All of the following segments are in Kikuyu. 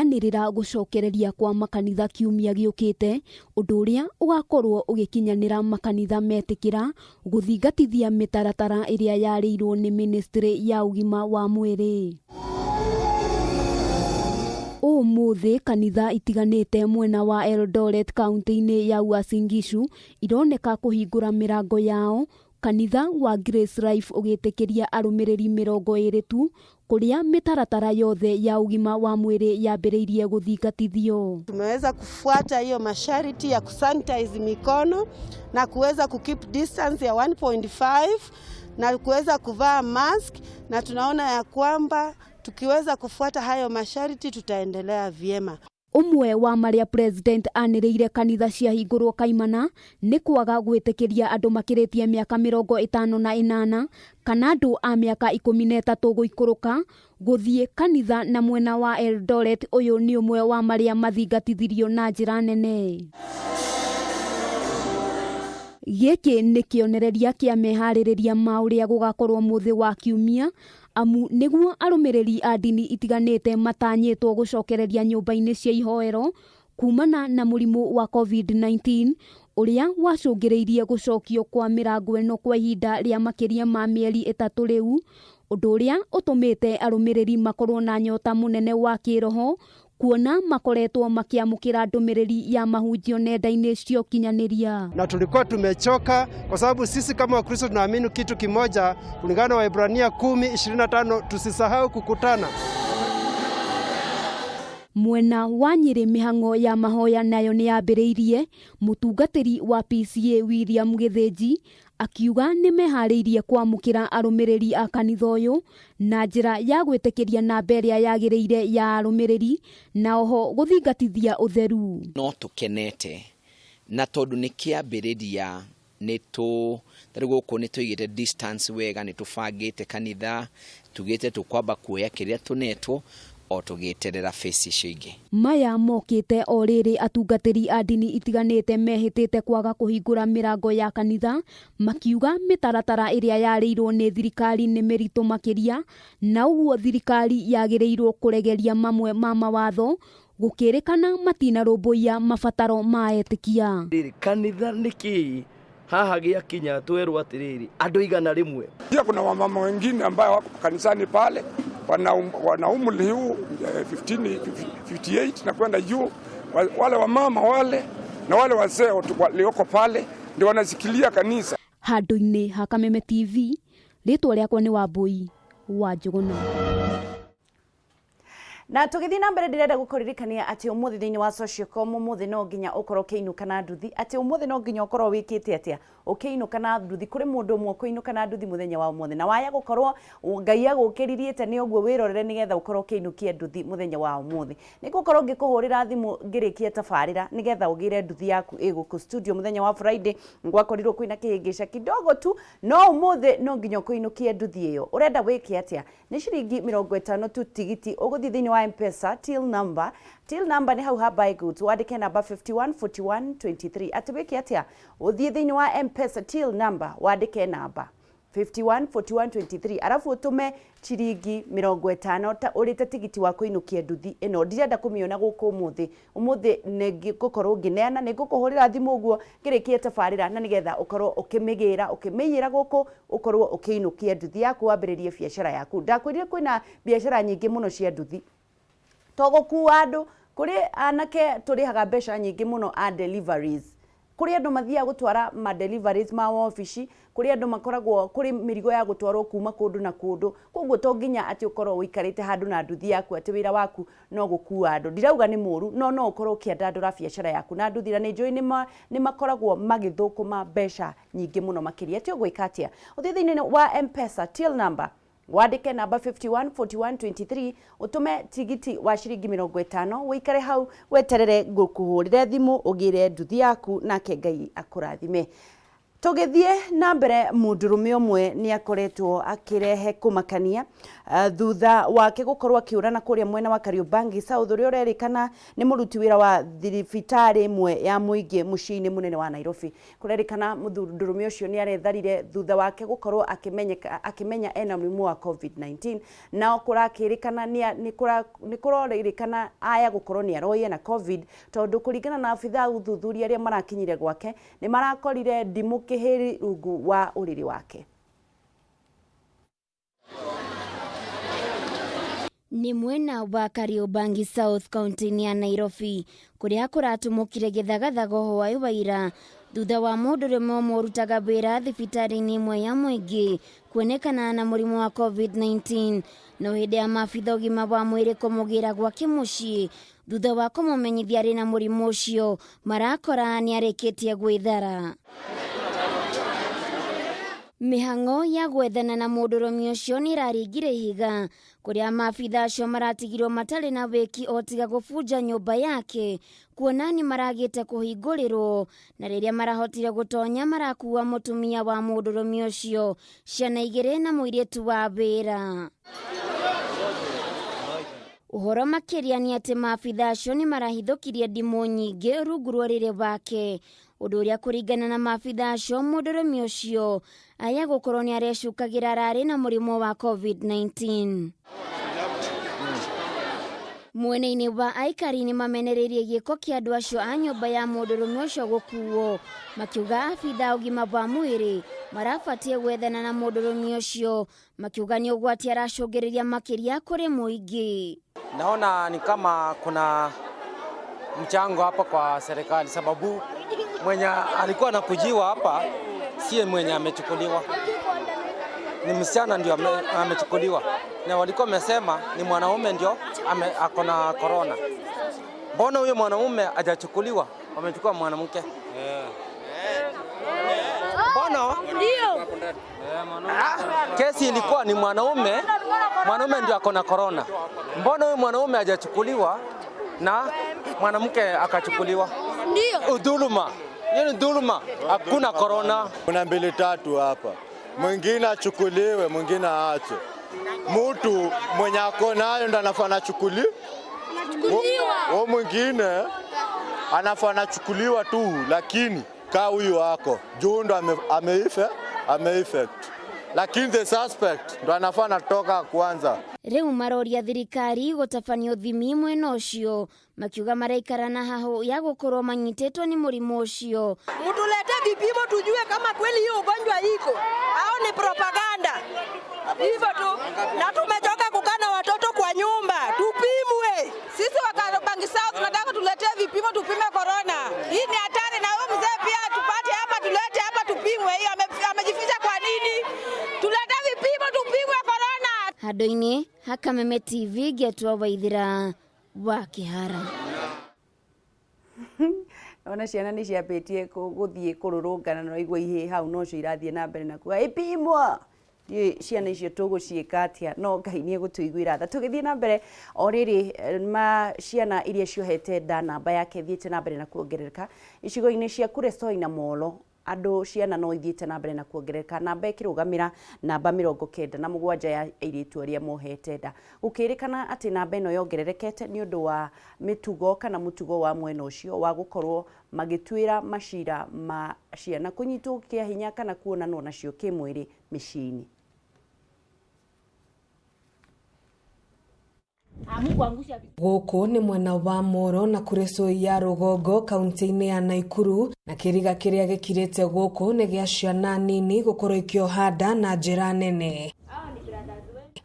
Anĩrĩra gũcokereria kwa makanitha kiumia gĩũkĩte, ũndũ ũrĩa ũgakorwo ũgĩkinyanĩra makanitha metĩkĩra gũthingatithia mĩtaratara ĩrĩa yarĩirwo nĩ mĩnĩstrĩ ya ũgima wa mwĩrĩ. Ũmũthĩ kanitha itiganĩte mwena wa Eldoret kaunti-inĩ ya Uasin Gishu ironeka kũhingũra mĩrango yao Kanitha wa Grace Life ũgĩtĩkĩria arũmĩrĩri 20 tu, kũrĩa mĩtaratara yothe ya ũgima wa mwĩrĩ yambĩrĩirie gũthingatithio. Tumeweza kufuata hiyo masharti ya kusanitize mikono na kuweza kukeep distance ya 1.5 na kuweza kuvaa mask, na tunaona ya kwamba tukiweza kufuata hayo masharti tutaendelea vyema. Ũmwe wa marĩa president anĩrĩire kanitha ciahingũrwo kaimana nĩ kwaga gwĩtĩkĩria andũ makĩrĩtie mĩaka 58 kana andũ a mĩaka 13 gũikũrũka gũthiĩ kanitha na mwena wa Eldoret. Ũyũ nĩ ũmwe wa marĩa mathingatithirio na njĩra nene. Gĩkĩ nĩ kĩonereria kĩa meharĩrĩria ma ũrĩa gũgakorwo mũthĩ wa kiumia, amu nĩguo arũmĩrĩri a ndini itiganĩte matanyĩtwo gũcokereria nyũmba-inĩ cia ihoero kumana na mũrimũ wa COVID-19 ũrĩa wacũngĩrĩirie gũcokio kwa mĩrango ĩno kwa ihinda rĩa makĩria ma mĩeri 3 rĩu, ũndũ ũrĩa ũtũmĩte arũmĩrĩri makorwo na nyota mũnene wa kĩroho kuona makoretwo makĩamũkĩra ndũmĩrĩri ya mahunjio nenda-inĩ cia ũkinyanĩria. Na tulikuwa tumechoka kwa sababu sisi kama Wakristo tunaamini kitu kimoja kulingana na Waebrania 10:25, tusisahau kukutana. Mwena wa Nyĩrĩ mĩhang'o ya mahoya nayo nĩ yambĩrĩirie, mũtungatĩri wa PCA William Gĩthĩnji akiuga nĩ meharĩirie kwamũkĩra arũmĩrĩri a kanitha ũyũ na njĩra ya gwĩtĩkĩria namba ĩrĩa yagĩrĩire ya arũmĩrĩri na oho gũthingatithia ũtheru. No tũkenete na tondũ nĩ kĩambĩrĩria, nĩ tũ tarĩu gũkũ nĩ tũigĩte distance wega, nĩ tũbangĩte kanitha, tugĩte tũkwamba kuoya kĩrĩa tũnetwo o tũgĩeterera phase icio ingĩ. Maya mokĩte o rĩrĩ atungatĩri a ndini itiganĩte mehĩtĩte kwaga kũhingũra mĩrango ya kanitha, makiuga mĩtaratara ĩrĩa yarĩirwo nĩ thirikari nĩ mĩritũ makĩria, na ũguo thirikari yagĩrĩirwo kũregeria mamwe ma mawatho gũkĩrĩkana matinarũmbũiya mabataro ma etĩkia. Rĩrĩ kanitha nĩ kĩĩ haha gĩakinya twerwo atĩrĩrĩ andũ 100. Pia kuna wamama wengine ambao wako kanisani pale wana umri huu 15, 58 na kwenda juu, wale wamama wale na wale wazee walioko pale ndio wanashikilia kanisa. Handũ-inĩ ha Kameme TV, rĩtwa rĩakwa nĩ Wambui wa Njũgũna. Na tũgĩthiĩ na mbere, ndĩrenda gũkũririkania atĩ ũmũthĩ thĩinĩ wa Sociocom, ũmũthĩ no nginya ũkorwo ũkĩinũka na nduthi, atĩ ũmũthĩ no nginya ũkorwo wĩkĩte atĩa, ũkĩinũka na nduthi. Kũrĩ mũndũ ũmwe ũkũinũka na nduthi mũthenya wa ũmũthĩ, na waya gũkorwo Ngai agũkĩririe nĩ ũguo wĩrorere nĩgetha ũkorwo ũkĩinũkia nduthi mũthenya wa ũmũthĩ. Nĩ ngũkorwo ngĩkũhũrĩra thimũ ngĩrĩkia tabarĩra nĩgetha ũgĩre nduthi yaku ĩ gũkũ studio. Mũthenya wa Friday gwakorirwo kwĩna kĩhĩngĩca kidogo tu, no ũmũthĩ no nginya ũkũinũkie nduthi ĩyo. Ũrenda wĩke atĩa? Nĩ ciringi 50 tu tigiti. Ũgũthiĩ thĩinĩ wa M-Pesa till number, till number nĩ hau ha buy goods, wandĩke namba 514123. Atĩ wĩke atĩa? Ũthiĩ thĩinĩ wa M-Pesa till number, wandĩke namba 514123, arabu ũtũme ciringi 50 ta ũrĩte tigiti wa kũinũkia nduthi ĩno. Ndirenda kũmĩona gũkũ ũmũthĩ. Ũmũthĩ nĩ ngũkorwo ngĩneana, nĩ ngũkũhũrĩra thimũ ũguo ngĩrĩkia tabarĩra, na nĩgetha ũkorwo ũkĩmĩgĩra, ũkĩmĩiyĩra gũkũ, ũkorwo ũkĩinũkia nduthi yaku, wambĩrĩrie biacara yaku. Ndakwĩrire kwĩna biacara nyingĩ mũno cia nduthi, to gũkua andũ. Kũrĩ anake tũrĩhaga mbeca nyingĩ mũno a deliveries, kũrĩ andũ mathiaga gũtwara ma deliveries ma wabici, kũrĩ andũ makoragwo kũrĩ mĩrigo ya gũtwarwo kuma kũndũ na kũndũ. Koguo to nginya atĩ ũkorwo ũikarĩte handũ na nduthi yaku atĩ wĩra waku no gũkua andũ. Ndirauga nĩ mũru, no no ũkorwo ũkĩandandũra biacara yaku na nduthi, na nĩ njũĩ nĩ makoragwo magĩthũkũma mbeca nyingĩ mũno makĩria. Atĩ ũgwĩka atĩa? Ũthiĩ thĩinĩ wa M-Pesa till number, wandĩke namba 514123, ũtũme tigiti wa ciringi 50, ũikare hau weterere ngũkũhũrĩre thimũ ũgĩre nduthi yaku, nake Ngai akũrathime. Tũgĩthiĩ na mbere, mũndũrũme ũmwe nĩ akoretwo akĩrehe kũmakania thutha wake gũkorwo akĩũrana kũrĩa mwena wa Kariobangi South, ũrĩa ũrerĩkana nĩ mũruti wĩra wa thibitarĩ ĩmwe ya mũingĩ mũciĩ-inĩ mũnene wa Nairobi. Kũrerĩkana mũndũrũme ũcio nĩ aretharire thutha wake gũkorwo akĩmenya ena mũrimũ wa COVID-19, nao kũrakĩrĩkana nĩ kũrorĩrĩkana aya gũkorwo nĩ aroĩ ena COVID, tondũ kũringana na abithaa ũthuthuria arĩa marakinyire gwake nĩ marakorire ndimũ kĩhĩri rungu wa ũrĩrĩ wake. Nĩ mwena wa Kariobangi South, kaunti-inĩ ya Nairobi, kũrĩa kũratumũkire gĩthagathago hwaĩ wa ira thutha wa mũndũrũme ũmwe ũrutaga wĩra thibitarĩ-inĩ ĩmwe ya mũingĩ kuonekana na mũrimũ wa COVID-19. No hĩndĩ ya maabitha ũgima wa mwĩrĩ kũmũgĩra gwake mũciĩ thutha wa kũmũmenyithia arĩ na mũrimũ ũcio, marakora nĩ arĩkĩtie gwĩthara. Mĩhang'o ya gwethana na mũndũrũme ũcio nĩ ĩraringire ihiga, kũrĩa maabitha acio maratigirwo matarĩ na wĩki o tiga gũbunja nyũmba yake, kuona nĩ maragĩte kũhingũrĩrwo, na rĩrĩa marahotire gũtonya marakua mũtumia wa mũndũrũme ũcio, ciana igĩrĩ na mũirĩtu wa wĩra. Ũhoro makĩria nĩ atĩ maabitha acio nĩ marahithũkirie ndimũ nyingĩ rungu rwa ũrĩrĩ wake, ũndũ ũrĩa kũringana na maabitha acio mũndũrũme ũcio aya gũkorwo nĩ arecukagĩra ararĩ na mũrimũ wa COVID-19. Mwena-inĩ wa aikari nĩ mamenereirie gĩko kĩa andũ acio a nyũmba ya mũndũrũme ũcio gũkuo, makiuga abitha ũgima wa mwĩrĩ marabatiĩ gwethana na mũndũrũme ũcio, makiuga nĩ ũgwati aracũngĩrĩria makĩria kũrĩ mũingĩ. Naona ni kama kuna mchango hapa kwa serikali, sababu mwenye alikuwa anakujiwa hapa sie mwenye amechukuliwa, ni msichana ndio amechukuliwa, na walikuwa wamesema ni mwanaume ndio ako na corona. Mbona huyo mwanaume hajachukuliwa? Wamechukua mwanamke. Mbona? Ndio. Kesi ilikuwa ni mwanaume, mwanaume ndio ako na corona. Mbona huyo mwanaume hajachukuliwa na mwanamke akachukuliwa? Ndio. Udhuluma. Hiyo ni dhuluma. Hakuna corona. Kuna mbili tatu hapa. Mwingine achukuliwe, mwingine aache. Mtu mwenye ako nayo ndo anafaa anachukuliwa. Huyo mwingine anafaa anachukuliwa tu, lakini kaa huyu wako juu ndo ameifect. Lakini the suspect ndo anafaa anatoka kwanza. Rĩu maroria thirikari gũtabania ũthimi mwena ũcio, makiuga maraikara na hahũ ya gũkorwo manyitĩtwo nĩ mũrimũ ũcio. Mtulete vipimo tujue kama kweli hiyo ugonjwa iko au ni propaganda. Hivyo tu, na tumechoka kukaa na watoto kwa nyumba, tupimwe. Sisi wa Kariobangi South tunataka tuletee vipimo tupime corona. Hii ni hatari, na huyo mzee pia tupate hapa, tulete hapa tupimwe. Hiyo amejificha kwa nini? Tulete vipimo tupimwe corona. Handũ-inĩ ha Kameme TV ngĩatua Waithira wa Kĩhara. Ona ciana nĩ ciambĩtie gũthiĩ kũrũrũngana na igua ihĩ hau nocio irathiĩ na mbere na kuga ipimwo. Ndiũĩ ciana icio tũgũciĩka atĩa, no Ngai nĩ egũtũiguĩra tha. Tũgĩthiĩ na mbere o rĩrĩ, ma ciana iria ciohete nda namba yake ĩthiĩte na mbere na kuongerereka icigo-inĩ cia Kuresoi na Molo. Andũ ciana no ithiĩte na mbere na kuongerereka, namba ĩkĩrũgamĩra namba 97 ya airĩtu arĩa mohete nda. Gũkĩrĩkana atĩ namba ĩno yongererekete nĩ ũndũ wa mĩtugo kana mũtugo wa mwena ũcio wa gũkorwo magĩtuĩra macira ma ciana kũnyitwo kĩa hinya kana kuonanwo nacio kĩmwĩrĩ mĩciĩ-inĩ. Gũkũ nĩ mwena wa Moro na Kuresoi ya rũgongo kaunti-inĩ ya Naikuru, na kĩriga kĩrĩa gĩkirĩte gũkũ nĩ gĩa ciana nini gũkorwo ikĩoha nda na njĩra nene.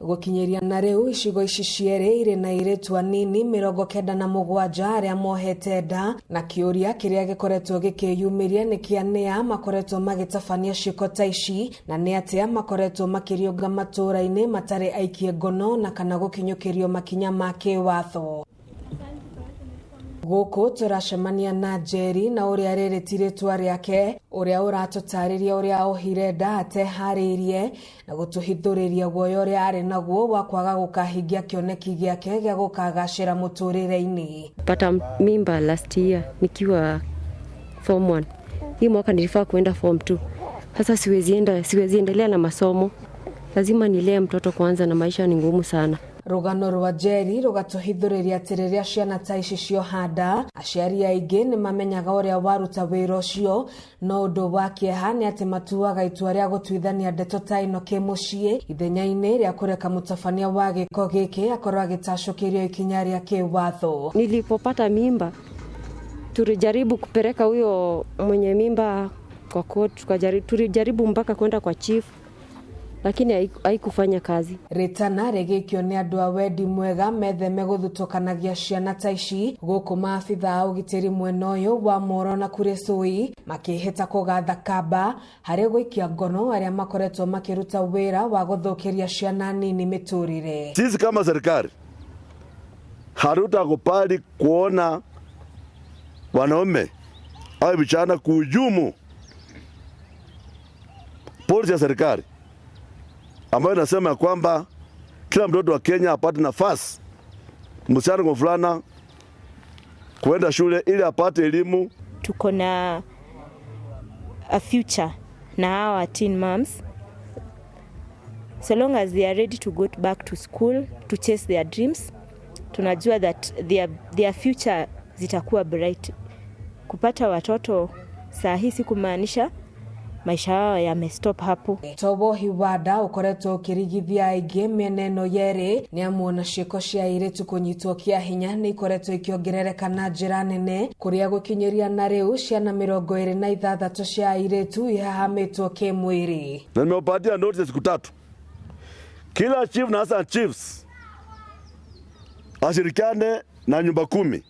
Gũkinyĩria na rĩu icigo ici cierĩ irĩ na airĩtu anini 97 arĩa mohete nda, na kĩũria kĩrĩa gĩkoretwo gĩkĩyumĩria nĩ kĩa nĩa makoretwo magĩtabania ciĩko ta ici, na nĩ atĩa makoretwo makĩriũnga matũũra-inĩ matarĩ aikie ngono na kana gũkinyũkĩrio makinya ma kĩwatho. Gũkũ tũracemania na Njeri na ũrĩa rĩrĩ ti rĩtwa rĩake, ũrĩa ũratũtarĩria ũrĩa ohire nda ateharĩirie na gũtũhithũrĩria guoya ũrĩa arĩ naguo wa kwaga gũkahingia kĩoneki gĩake gĩa gũkagacĩra mũtũrĩre-inĩ. Pata mimba last year nikiwa form 1. Hii mwaka nilifaa kuenda form 2. Sasa siwezi enda, siwezi endelea na masomo, lazima nilee mtoto kwanza, na maisha ni ngumu sana. Rũgano rwa Njeri rũgatũhithũrĩria atĩ rĩrĩa ciana ta ici cioha nda, aciari aingĩ nĩ mamenyaga ũrĩa waruta wĩra ũcio, no ũndũ wa kĩeha nĩ atĩ matuaga itua rĩa gũtuithania ndeto ta ĩno kĩmũciĩ ithenya-inĩ rĩa kũreka mũtabania wa gĩko gĩkĩ akorwo agĩtacũkĩrio ikinya rĩa kĩwatho. Nilipopata mimba tulijaribu kupeleka huyo mwenye mimba kwa court, tulijaribu mpaka kwenda kwa chief, lakini haikufanya kazi. Rĩtana rĩgĩikio nĩ andũ a wendi mwega metheme gũthutũkanagia ciana ta ici gũkũ maabitha a ũgitĩri mwena ũyũ wa Moro na Kuresoi makĩhĩta kũgatha kamba harĩ gũikia ngono arĩa makoretwo makĩruta wĩra wa gũthũkĩria ciana nini mĩtũrĩre. Sisi kama serikali hatutakubali kuona wanaume au vijana kuhujumu polisi ya serikali ambayo inasema kwamba kila mtoto wa Kenya apate nafasi, msichana kwa mvulana, kuenda shule ili apate elimu. Tuko na a future na hawa teen moms, so long as they are ready to go back to school to chase their dreams, tunajua that their future zitakuwa bright. Kupata watoto saa hii si kumaanisha maisha yao yamestop hapo. To wohi wa nda ũkoretwo ũkĩrigithia aingĩ mĩena ĩno yerĩ nĩ amu ona ciĩko cia airĩtu kũnyitwo kĩa hinya nĩ ikoretwo ikĩongerereka na njĩra nene kũrĩa gũkinyĩria na rĩu ciana 26 cia airĩtu ihahamĩtwo kĩmwĩrĩ. Na nimewapatia notice siku 3, kila chief na hasa chiefs washirikiane na nyumba 10,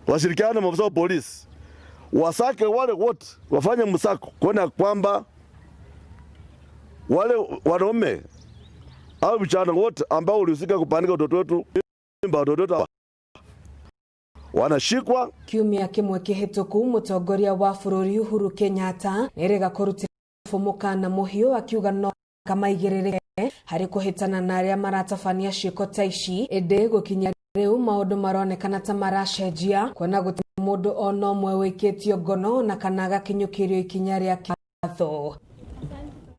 washirikiane na maafisa wa polisi, wasake wale wote, wafanye msako kuona kwamba wale wanaume au vijana wote ambao walihusika kupandika watoto wetu mimba, watoto wetu wanashikwa. Kiumia kĩmwe kĩhĩtũku mũtongoria wa bũrũri Uhuru Kenyatta nĩerĩga kũrutĩra mũkana mũhiũ akiuga no kamaigĩrĩrĩke harĩ kũhĩtana na arĩa maratabania ciĩko ta ici, ĩndĩ gũkinya rĩu maũndũ maronekana ta maracenjia kuona gũtirĩ mũndũ ona ũmwe wĩkĩtio ngono na kana agakinyũkĩrio ikinya rĩa kĩwatho.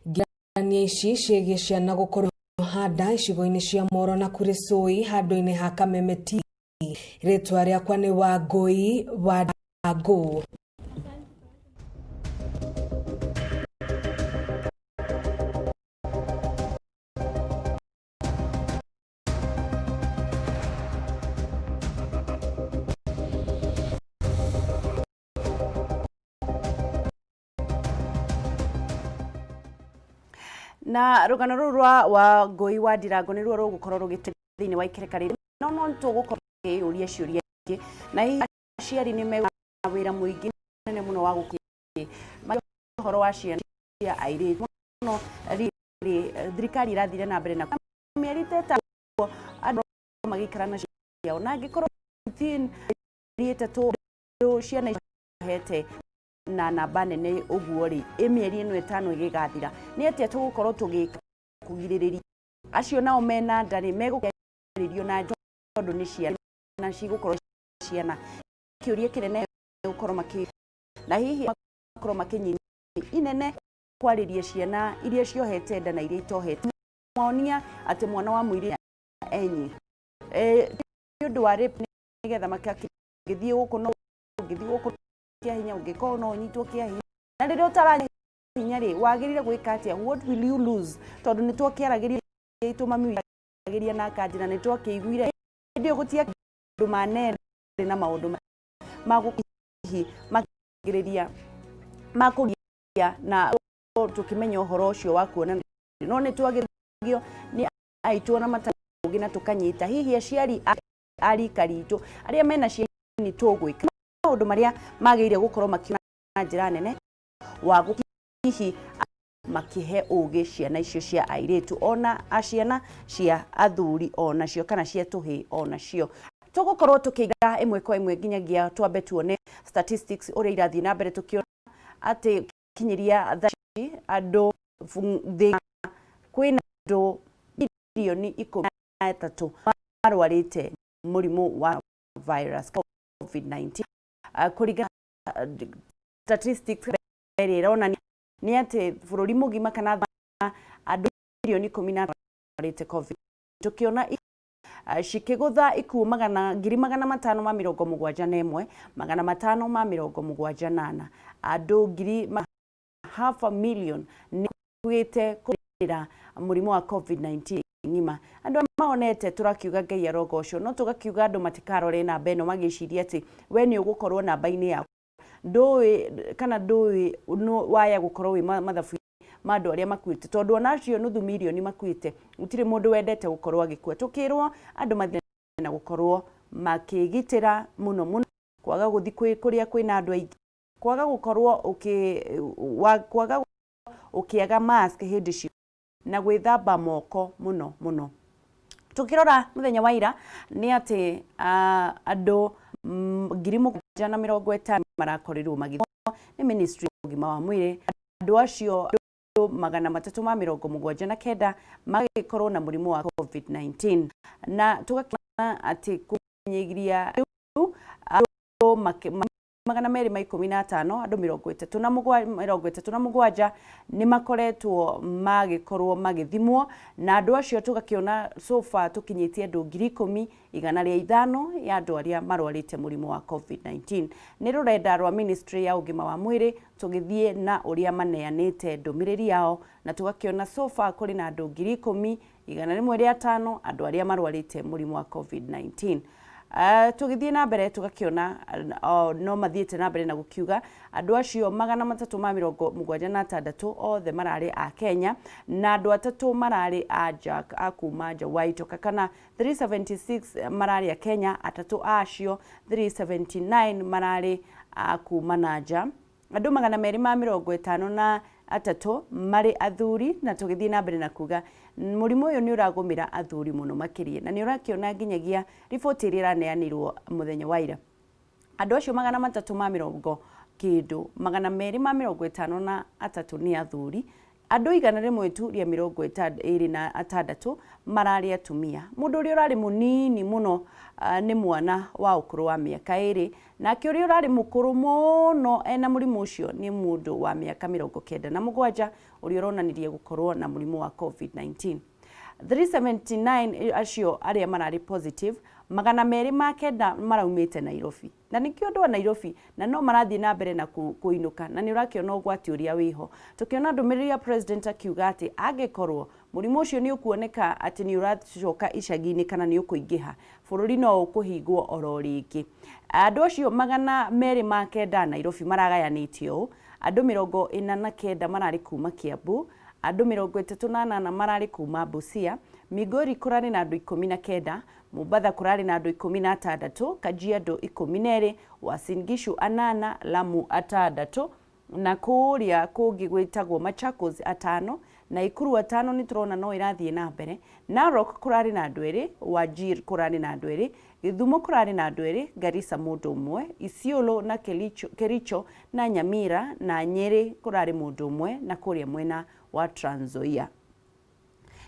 Ngirania ici ciĩgiĩ ciana gũkorwo handa icigo-inĩ cia Moro na Kuresoi handũ-inĩ ha Kameme T. Rĩtwa rĩakwa nĩ Wangũi wa Ndangũ. Na rũgano rũrũ rwa Wangũi wa Ndirango nĩruo rũgũkorwo rũgĩtũ thĩinĩ wa ikereka rĩrĩ, no no tũgũkorwo tũkĩyũria ciũria ingĩ, na hihi aciari nĩ mena wĩra mũingĩ mũnene mũno wa gũkĩ ũhoro wa ciana cia airĩtu mũno. Rĩrĩ thirikari ĩrathire na mbere na mĩeri ta ĩtano andũ magĩikara na ciao, na angĩkorwo within mĩeri 3 ciana hete na namba nene ũguo rĩ, ĩ mĩeri ĩno 5 ĩgĩgathira nĩ atĩa tũgũkorwo tũgĩka kũgirĩrĩria acio nao mena nda rĩ megũkĩarĩrio na tondũ nĩ ciana na cigũkorwo ciana kĩũria kĩnene gũkorwo makĩ na hihi makorwo makĩnyita inene kwarĩria ciana iria ciohete nda na iria itohete monia atĩ mwana wa mũirĩtu enyi nĩ ũndũ wa rape nĩgetha makĩgĩthiĩ gũkũ no ũngĩthiĩ gũkũ kĩa hinya ũngĩkorwo no ũnyitwo kĩa hinya na rĩrĩa ũtarahinya rĩ wagĩrĩire gwĩka atĩa, what will you lose, tondũ nĩ twakĩaragĩria itũ mami agĩria na kanjĩra nĩ twakĩiguire hĩndĩ ĩyo gũtia andũ manerĩ na maũndũ ma gũhihi makĩgĩrĩria makũgia na tũkĩmenya ũhoro ũcio wa kuona no nĩ twagĩrĩrio nĩ aitũ na matagĩ na tũkanyita hihi aciari a rika ritũ arĩa mena ciana nĩ tũgwĩka maũndũ marĩa magĩrĩire gũkorwo makiona na njĩra nene wa hihi makihe ũgĩ ciana icio cia airĩtu ona ciana cia athuri onacio kana cia tũhĩĩ onacio. Tũgũkorwo tũkĩingĩra ĩmwe kwa ĩmwe nginyagia twambe tuone statistics ũrĩa irathiĩ na mbere tũkĩona atĩ kinyĩria thaa ici andũ thĩ kwĩna andũ milioni 13 marwarĩte mũrimũ wa virus COVID-19 kũringana statistics ĩrĩa ĩronania Nĩ atĩ bũrũri mũgima kana andũ mirioni 10 marĩte COVID, tũkĩona cikĩgũtha ikuũ magana 571,574. Andũ ngiri half a million nĩ kuĩte kũrĩra mũrimũ wa COVID-19 ng'ima. Andũ arĩa mahonete, tũrakiuga Ngai arogocwo, no tũgakiuga andũ matikarore namba ĩno magĩciria atĩ we nĩ ũgũkorwo namba-inĩ yaku. Ndũĩ kana ndũĩ waya gũkorwo wĩ mathabu ma andũ arĩa makuĩte, tondũ ona acio nuthu mirioni makuĩte, gũtirĩ mũndũ wendete gũkorwo agĩkua. Tũkĩrwo andũ mathiĩ na gũkorwo makĩgitĩra mũno mũno, kwaga gũthiĩ kũrĩa kwĩna andũ aingĩ, kwaga gũkorwo ũkĩ wa kwaga ũkĩaga mask hĩndĩ ciothe, na gwĩthamba moko mũno mũno. Tukirora muthenya wa ira nĩ atĩ andũ 7,050 marakorirwo magĩthimwo nĩ ministry ya ũgima wa mwĩrĩ. Andũ acio 379 magĩkorwo na mũrimũ wa COVID-19, na tũgakĩona atĩ kũnyigiria rĩu andũ 215, andũ 37 nĩ makoretwo magĩkorwo magĩthimwo, na andũ acio tũgakĩona so far tũkinyĩtie andũ 10,105 ya andũ arĩa marwarĩte mũrimũ wa COVID-19. Nĩ rũrenda rwa ministry ya ũgima wa mwĩrĩ, tũgĩthiĩ na ũrĩa maneanĩte ndũmĩrĩri yao, na tũgakĩona so far kũrĩ na andũ 10,105 andũ arĩa marwarĩte mũrimũ wa COVID-19. Tũgĩthiĩ na mbere tũgakĩona no mathiĩte na mbere na gũkiuga andũ acio 376 othe mararĩ a Kenya, na andũ atatũ mararĩ a nja, a kuma nja wa itoka, kana 376 mararĩ a Kenya, atatũ acio 379 mararĩ a kuma na nja. Andũ 253 marĩ athuri, na tũgĩthiĩ na mbere na kuga mũrimũ ũyũ nĩ ũragũmĩra athuri mũno makĩria, na nĩ ũrakĩona nginyagia riboti ĩrĩa ĩraneanirwo mũthenya wa ira, andũ acio 300 ma mĩrongo kĩndũ, 253 nĩ athuri, andũ 100 tu rĩa 26 mararĩ atumia. Mũndũ ũrĩa ũrarĩ mũnini mũno nĩ mwana wa ũkũrũ wa mĩaka 2, nake ũrĩa ũrarĩ mũkũrũ mũno ena mũrimũ ũcio nĩ mũndũ wa mĩaka 97 ũrĩa ũronanirie gũkorwo na mũrimũ wa COVID-19. 379 acio arĩa mararĩ positive, 209 maraumĩte Nairobi, na nĩkĩo andũ a Nairobi na no marathiĩ na mbere na kũinũka, na nĩ ũrakĩona ũgwati ũrĩa wĩho. Tũkĩona ndũmĩrĩri ya president akiuga atĩ angĩkorwo mũrimũ ũcio nĩ ũkuoneka atĩ nĩ ũracoka icagi-inĩ kana nĩ ũkũingĩha, bũrũri no ũkũhingwo oro rĩngĩ. Andũ acio 209 Nairobi maragayanĩtio ũũ: andũ 49 mararĩ kuma Kiambu, andũ 38 mararĩ kuma Busia, Migori kũrarĩ na andũ 19, Mombatha kũrarĩ na andũ 16, Kajiado 12, Uasin Gishu 8, Lamu 6, na kũrĩa kũngĩ gwĩtagwo Machakos 5, Naikuru 5. Nĩ tũrona no ĩrathiĩ na mbere. Narok kũrarĩ na andũ 2, Wajir kũrarĩ na andũ 2, Gĩthumo kũrarĩ na andũ 2, Garissa mũndũ ũmwe, Isiolo na Kericho na Nyamira na Nyeri kũrarĩ mũndũ ũmwe, na kũrĩa mwena wa Trans Nzoia.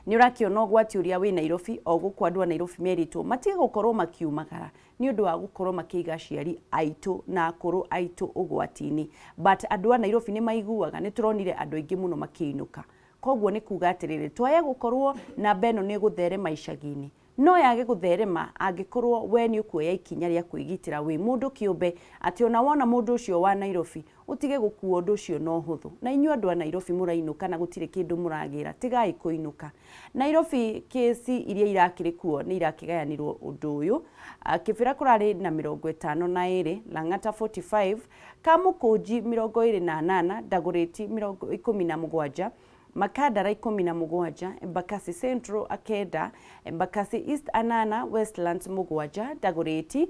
Nĩ ũrakĩona ũgwati ũrĩa wĩ Nairobi. O gũkũ andũ a Nairobi merĩtwo matige gũkorwo makiumagara nĩ ũndũ wa gũkorwo makĩiga aciari aitũ na akũrũ aitũ ũgwati-inĩ, but andũ a Nairobi nĩ maiguaga. Nĩ tũronire andũ aingĩ mũno makĩinũka. Koguo nĩ kuga atĩrĩrĩ, twaya gũkorwo namba ĩno nĩ ĩgũtherema icagi-inĩ, no yage gũtherema angĩkorwo we nĩ ũkuoya ikinya rĩa kwĩgitĩra wĩ mũndũ kĩũmbe, atĩ ona wona mũndũ ũcio wa Nairobi ũtige gũkua ũndũ ũcio na ũhũthũ. Na inyuĩ andũ a Nairobi mũrainũka na gũtirĩ kĩndũ mũragĩra, tigai kũinũka Nairobi. Kĩsi iria irakĩrĩ kuo nĩ irakĩgayanirwo ũndũ ũyũ: Kĩbĩra kũrarĩ na 52, Lang'ata 45, Kamũkũnji 28, Ndagũrĩti 17, Makadara 17, Embakasi Central 9, Embakasi East 8, Westlands 7, Dagoretti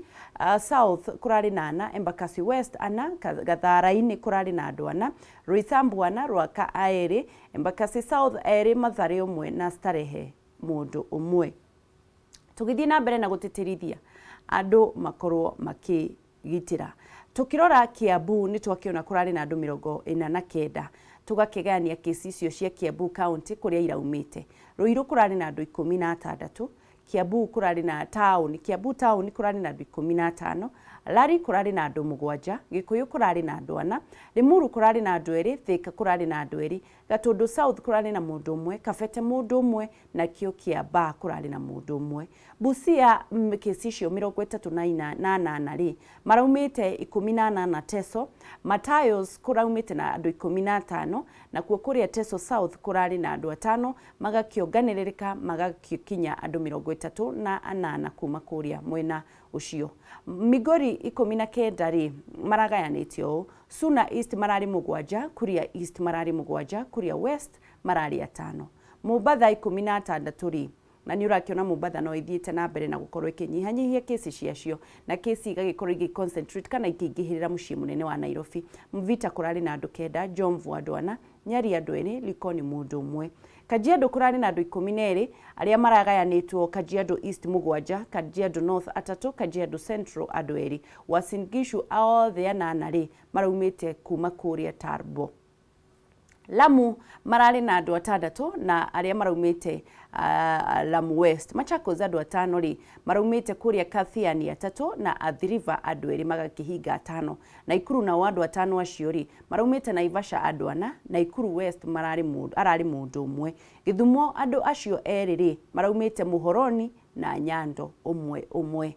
South kũrarĩ na 4, Embakasi West 4, Gathara-inĩ kũrarĩ na andũ 4, Roysambu 4, Ruaka 2, Embakasi South 2, Mathare 1 na Starehe mũndũ ũmwe. Tũgĩthiĩ na mbere na gũtĩtĩrithia andũ makorwo makĩgitĩra. Tũkĩrora Kiambu, nĩ twakĩona kũrarĩ na andũ 49, tũgakĩgayania kĩsi icio cia Kiambu County kũrĩa iraumĩte. Ruiru kũrarĩ na andũ 16. Kiambu kũrarĩ na town, Kiambu town kũrarĩ na andũ 15, Lari kũrarĩ na andũ 7, Gĩkũyũ kũrarĩ na andũ 4, Limuru kũrarĩ na andũ 2, Thika kũrarĩ na andũ 2, Gatũndũ South kũrarĩ na mũndũ ũmwe, Kabete mũndũ ũmwe, nakĩo Kiambaa kũrarĩ na mũndũ ũmwe. Busia kesi icio 38 rĩ, maraumĩte 18 Teso, Matayos kũraumĩte na andũ 15, nakuo kũrĩa Teso South kũrarĩ na andũ 5, magakĩonganĩrĩrĩka magagĩkinya andũ 38 kuma kũrĩa mwena ũcio. Migori 19 rĩ, maragayanĩtio ũũ, Suna East mararĩ 7, Kuria East mararĩ 7, Kuria West mararĩ 5. Mombatha 16 rĩ, na nĩ ũrakĩona Mombatha no ĩthiĩte na mbere na gũkorwo ĩkĩnyihanyihia kesi ciacio, na kesi igagĩkorwo igĩ concentrate kana ikĩingĩhĩrĩra mũciĩ mũnene wa Nairobi. Mvita kũrarĩ na andũ 9, Jomvu andũ 4, Nyeri andũ 2, Likoni mũndũ ũmwe. Kajiado kũrarĩ na andũ 12 arĩa maragayanĩtwo Kajiado East 7, Kajiado North 3, Kajiado Central andũ 2. Uasin Gishu othe 8 rĩ, maraumĩte kuma kũrĩa Turbo. Lamu mararĩ na andũ 6 na arĩa maraumĩte Lamu West. Machakos andũ 5 rĩ, maraumĩte kũrĩa Kathiani 3 na Athi River andũ 2 magakĩhinga 5. Naikuru nao andũ 5 acio rĩ, maraumĩte Naivasha andũ 4, Naikuru West ararĩ mũndũ ũmwe. Gĩthumo andũ acio 2 rĩ, maraumĩte Muhoroni na Nyando ũmwe ũmwe.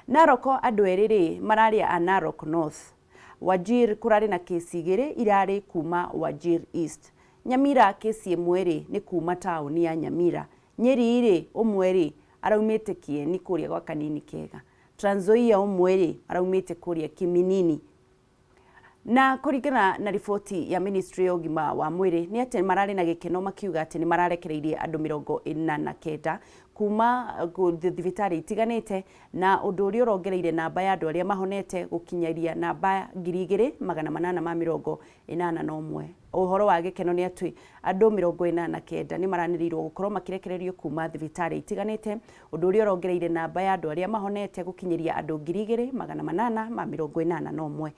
Narok andũ 2 rĩ, mararĩ a Narok North. Wajir kũrarĩ na kesi 2 irarĩ kuma Wajir East. Nyamira kesi 1 rĩ, nĩ kuma taũni ya Nyamira. Nyeri rĩ, ũmwe rĩ, araumĩte Kieni kũrĩa gwa Kanini Kega. Trans Nzoia ũmwe rĩ, araumĩte kũrĩa Kiminini. Na kũringana na riboti ya Ministry ya ũgima wa mwĩrĩ nĩ atĩ mararĩ na gĩkeno makiuga atĩ nĩ mararekereirie andũ 49 kuma thibitarĩ itiganĩte, na ũndũ ũrĩa ũrongereire namba ya andũ arĩa mahonete gũkinyaria namba 2881. Ũhoro wa gĩkeno nĩ atĩ andũ 49 nĩ maranĩrĩirwo gũkorwo makĩrekererio kuma thibitarĩ itiganĩte, ũndũ ũrĩa ũrongereire namba ya andũ arĩa mahonete gũkinyĩria andũ 2881.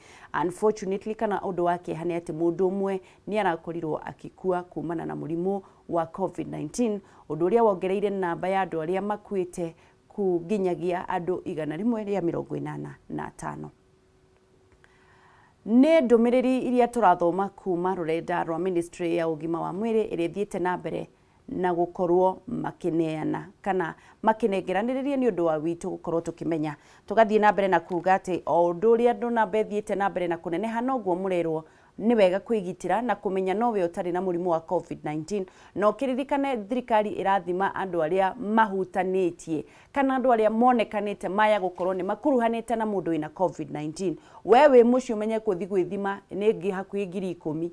Unfortunately, kana ũndũ wa kĩeha nĩ atĩ mũndũ ũmwe nĩ arakorirwo akĩkua kumana na mũrimũ wa COVID-19, ũndũ ũrĩa wongereire namba ya andũ arĩa makuĩte nginyagia andũ 185. Nĩ ndũmĩrĩri iria tũrathoma kuma rũrenda rwa Ministry ya ũgima wa mwĩrĩ ĩrĩa ĩthiĩte na mbere na gũkorwo makĩneana kana makĩnengeranĩrĩria nĩ ũndũ wa witũ gũkorwo tũkĩmenya. Tũgathiĩ na mbere na kuga atĩ o ũndũ ũrĩa andũ namba ĩthiĩte na mbere na kũneneha noguo mũrerwo nĩ wega kwĩgitĩra na kũmenya nowe ũtarĩ na mũrimũ wa COVID-19. Na ũkĩririkane thirikari ĩrathima andũ arĩa mahutanĩtie kana andũ arĩa monekanĩte maya gũkorwo nĩ makuruhanĩte na mũndũ wĩna COVID-19. We wĩ mũciĩ ũmenye gũthiĩ gwĩthima nĩ hakuhĩ 10,000.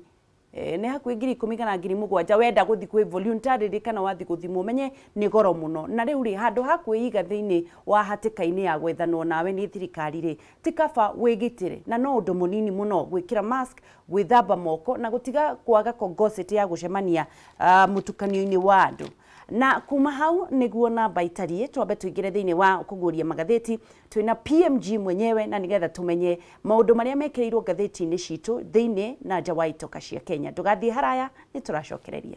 Nĩ hakuhĩ 10,000 kana 7,000 wenda gũthiĩ kwĩ voluntarily kana wathiĩ gũthimwo ũmenye nĩ goro mũno. Na rĩu rĩ, handũ ha kwĩiga thĩinĩ wa hatĩka-inĩ ya gwethanwo nawe nĩ thirikari rĩ, ti kaba wĩgitĩre. Na no ũndũ mũnini mũno gwĩkĩra mask, gwĩthamba moko na gũtiga kwaga kongocĩtĩ ya gũcemania mũtukanio-inĩ wa andũ. Na kuma hau nĩguo namba itariĩ, twambe tũingĩre thĩinĩ wa kũguũria magathĩti twĩna PMG mwenyewe, na nĩgetha tũmenye maũndũ marĩa mekĩrĩirwo ngathĩti-inĩ citũ thĩinĩ na nja wa itoka cia Kenya. Ndũgathiĩ haraya, nĩ tũracokereria.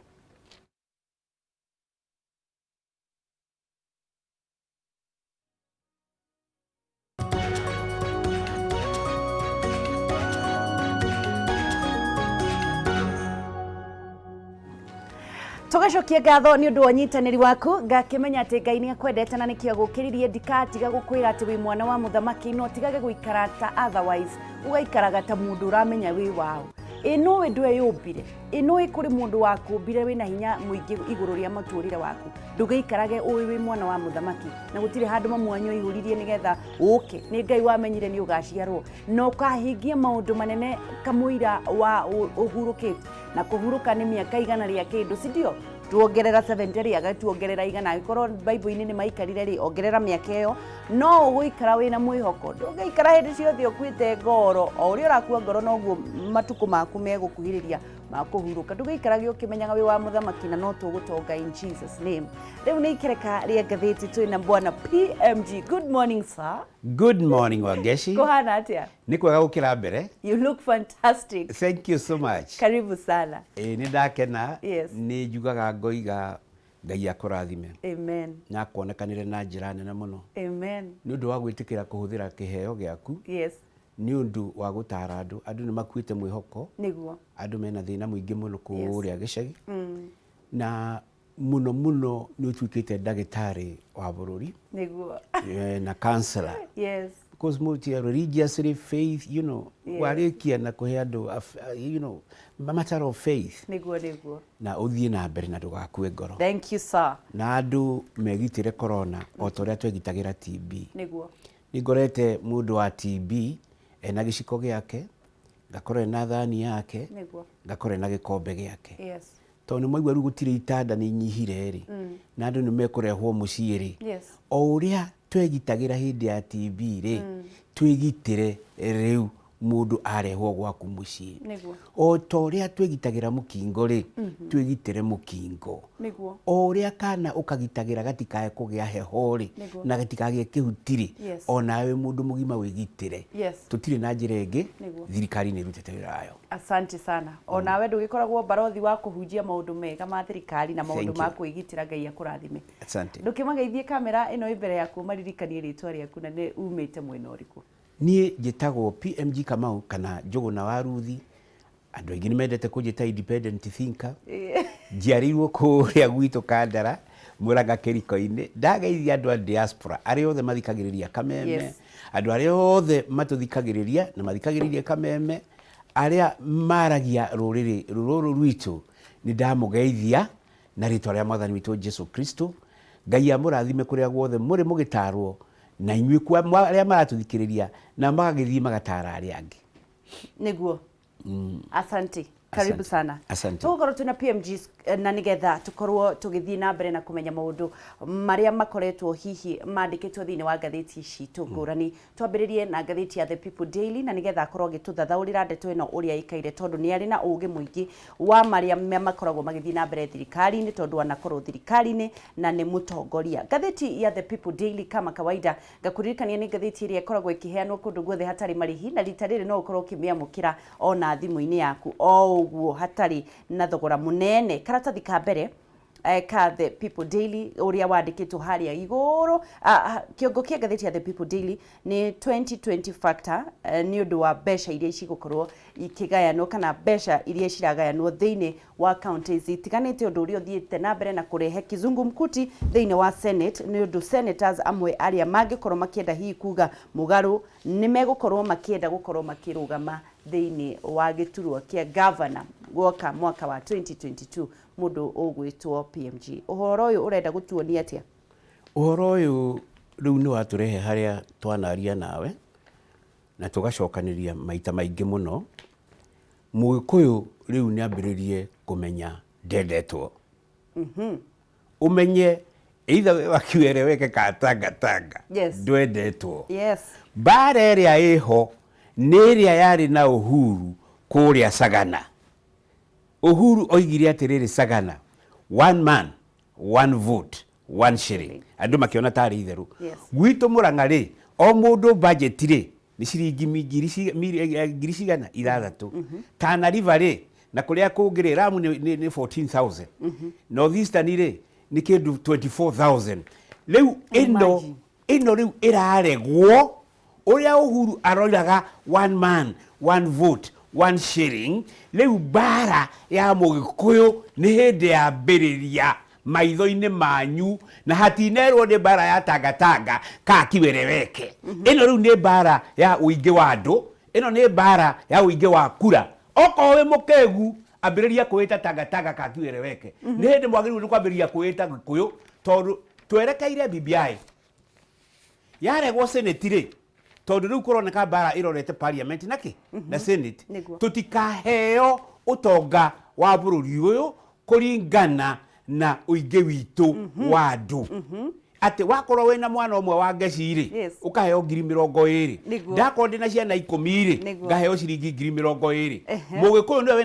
Tũgacokia ngatho nĩ ũndũ wa ũnyitanĩri waku, ngakĩmenya atĩ Ngai nĩ akwendete na nĩkĩo agũkĩririe. Ndikatiga gũkwĩra atĩ wĩ mwana wa mũthamaki, no tigage gũikara ta otherwise, ũgaikaraga ta mũndũ ũramenya wĩ wao. Ĩ nũĩ ndweyũmbire, ĩ nũĩ kũrĩ mũndũ wakũmbire wĩna hinya mũingĩ igũrũ rĩa mũtũrĩre waku. Ndũgĩikarage ũĩ wĩ mwana wa mũthamaki na gũtirĩ handũ mamu wanyu aihũririe nĩgetha ũke. Nĩ Ngai wamenyire nĩ ũgaciarwo na ũkahingia maũndũ manene kamũira wa ũhurũkĩte. Na kũhurũka nĩ mĩaka 100 rĩa kĩndũ, si ndio? Tuongerera 70 rĩ, agatuongerera 100. Angĩkorwo Bible-inĩ nĩ maikarire rĩ, ongerera mĩaka ĩyo. No ũgũikara wĩna mwĩhoko. Ndũngĩikara hĩndĩ ciothe ũkuĩte ngoro. O ũrĩa ũrakua ngoro noguo matukũ maku megũkuhĩrĩria ma kũhurũka. Ndũgĩikarage ũkĩmenyaga wĩ wa mũthamaki na no tũgũtonga in Jesus name. Rĩu nĩ ikereka rĩa ngathĩti twĩna bwana PMG. Good morning sir. Good morning Wangeshi. Kũhana atĩa? Nĩ kwega gũkĩra mbere. You look fantastic. Thank you so much. Karibu sana. Ĩĩ nĩ ndakena. Yes. Nĩ njugaga ngoiga Ngai akũrathime. Amen. Na akuonekanĩre na njĩra nene mũno. Amen. Nĩ ũndũ wa gwĩtĩkĩra kũhũthĩra kĩheo gĩaku. Yes. Nĩ ũndũ wa gũtara andũ. Andũ nĩ makuĩte mwĩhoko. Nĩguo. Andũ mena thĩna mũingĩ mũno kũrĩa gĩcagi. Na Mũno mũno nĩ ũtuĩkĩte ndagĩtarĩ wa bũrũri. Nĩguo. Na counselor. Yes. Because multi religiously faith, you know, Yes. warĩkia na kũhe andũ, you know, matter of faith. Nĩguo, nĩguo. Na ũthiĩ na mbere na ndũgakue ngoro. Thank you, sir. Na andũ megitĩre corona o ta ũrĩa twegitagĩra TB. Nĩguo. Nĩ ngorete mũndũ wa TB ena gĩciko gĩake, ngakora ena thani yake, Nĩguo. ngakora ena gĩkombe gĩake. Yes. Tondũ nĩ mwaigua rĩu gũtirĩ itanda nĩ inyihire rĩ, na andũ nĩ mekũrehwo mũciĩ rĩ, o ũrĩa twegitagĩra hĩndĩ ya TB rĩ, twĩgitĩre rĩu mũndũ arehwo gwaku mũciĩ. O ta ũrĩa twĩgitagĩra mũkingo rĩ, twĩgitĩre mũkingo. O ũrĩa kana ũkagitagĩra gatikae kũgĩa heho rĩ, na gatikagĩe kĩhuti rĩ, o nawe wĩ mũndũ mũgima wĩgitĩre. Tũtirĩ na njĩra ĩngĩ, thirikari nĩ ĩrutĩte wĩra wayo. Asante sana. O nawe ndũgĩkoragwo barothi wa kũhunjia maũndũ mega ma thirikari na maũndũ ma kwĩgitĩra. Ngai akũrathime. Asante. Ndũkĩmageithie kamera ĩno ĩ mbere yaku ũmaririkanie rĩtwa rĩaku na nĩ umĩte mwena ũrĩkũ. Niĩ njĩtagwo PMG Kamau kana Njũgũna wa Ruthi. Andũ aingĩ nĩ mendete kũnjĩta independent thinker. Njiarĩirwo kũrĩa gwitũ Kandara, Mũrang'a Kĩriko-inĩ. Ndageithia andũ a diaspora arĩa othe mathikagĩrĩria Kameme, andũ arĩa othe matũthikagĩrĩria na mathikagĩrĩria Kameme, arĩa maragia rũrĩrĩ rũrũ rwitũ, nĩ ndamũgeithia na rĩtwa rĩa Mwathani witũ Jesu Kristo. Ngai amũrathime kũrĩa guothe mũrĩ mũgĩtarwo, na inyuĩ arĩa maratũthikĩrĩria na magagĩthiĩ magatara arĩa angĩ. Nĩguo. Asante. Karibu Asante. sana. Asante. Tũgũkorwo twĩna PMG na nĩgetha tũkorwo tũgĩthiĩ na mbere na kũmenya maũndũ marĩa makoretwo hihi mandĩkĩtwo thĩinĩ wa ngathĩti citũ ngũrani. Twambĩrĩrie na ngathĩti ya The People Daily na nĩgetha akorwo agĩtũthathaũrĩra ndeto ĩno ũrĩa ĩikaire, tondũ nĩ arĩ na ũgĩ mũingĩ wa marĩa makoragwo magĩthiĩ na mbere thirikari-inĩ, tondũ anakorwo thirikari-inĩ na nĩ mũtongoria. Ngathĩti ya The People Daily kama kawaida ngakũririkania nĩ ngathĩti ĩrĩa ĩkoragwo ĩkĩheanwo kũndũ guothe hatarĩ marĩhi, na rita rĩrĩ no ũkorwo ũkĩmĩamũkĩra ona thimũ-inĩ yaku o ũguo hatarĩ na thogora mũnene. Karatathi ka mbere ka The People Daily ũrĩa wandĩkĩtwo harĩa igũrũ, kĩongo kĩa ngathĩti ya The People Daily nĩ 2020 factor, nĩ ũndũ wa mbeca iria cigũkorwo ikĩgayanwo kana mbeca iria ciragayanwo thĩinĩ wa counties itiganĩte, ũndũ ũrĩa ũthiĩte na mbere na kũrehe kizungumkuti thĩinĩ wa Senate, nĩ ũndũ senators amwe arĩa mangĩkorwo makĩenda hihi kuga mũgarũ nĩ megũkorwo makĩenda gũkorwo makĩrũgama thĩinĩ wa gĩturwa kĩa governor gwoka mwaka wa 2022, mũndũ ũgwĩtwo PMG. Ũhoro ũyũ ũrenda gũtuonia atĩa? Ũhoro ũyũ rĩu nĩ watũrehe harĩa twanaria nawe na tũgacokanĩria maita maingĩ mũno. Mũgĩkũyũ rĩu nĩ ambĩrĩrie kũmenya ndendetwo. Ũmenye either we wa kiwereweke ka tanga tanga, ndwendetwo. Mbara ĩrĩa ĩho nĩ ĩrĩa yarĩ na Uhuru kũrĩa Sagana. Uhuru oigire atĩrĩrĩ Sagana, one man, one vote, one shilling. Andũ makĩona tarĩ itherũ. Gwitũ Mũrang'a rĩ, o mũndũ budget rĩ, nĩ ciringi ngiri cigana ithathatũ. Tana River rĩ, na kũrĩa kũngĩ rĩ, Lamu nĩ 14,000. North Eastern rĩ, nĩ kĩndũ 24,000. Rĩu ĩno rĩu ĩraregwo ũrĩa Uhuru aroiraga one man, one vote, one shilling. Rĩu mbara ya Mũgĩkũyũ nĩ hĩndĩ yambĩrĩria maitho-inĩ manyu, na hatinerwo nĩ mbara ya tangatanga ka kiwereweke. Ĩno rĩu nĩ mbara ya ũingĩ wa andũ, ĩno nĩ mbara ya ũingĩ wa kura. Okorwo wĩ mũkĩgu, ambĩrĩria kwĩĩta tangatanga ka kiwereweke. Nĩ hĩndĩ mwagĩrĩirwo nĩ kwambĩrĩria kwĩĩta Gĩkũyũ, tondũ twerekeire BBI yaregwo Senate rĩ, tondũ rĩu kũroneka mbara ĩrorete parliament na kĩ na Senate. Tũtikaheo ũtonga wa bũrũri ũyũ kũringana na ũingĩ witũ wa andũ. Atĩ wakorwo wĩna mwana ũmwe wa ngeci rĩ, ũkaheo ngiri mĩrongo ĩrĩ. Ndakorwo ndĩna ciana ikũmi rĩ, ngaheo ciringi ngiri mĩrongo ĩrĩ. Mũgĩkũyũ nĩwe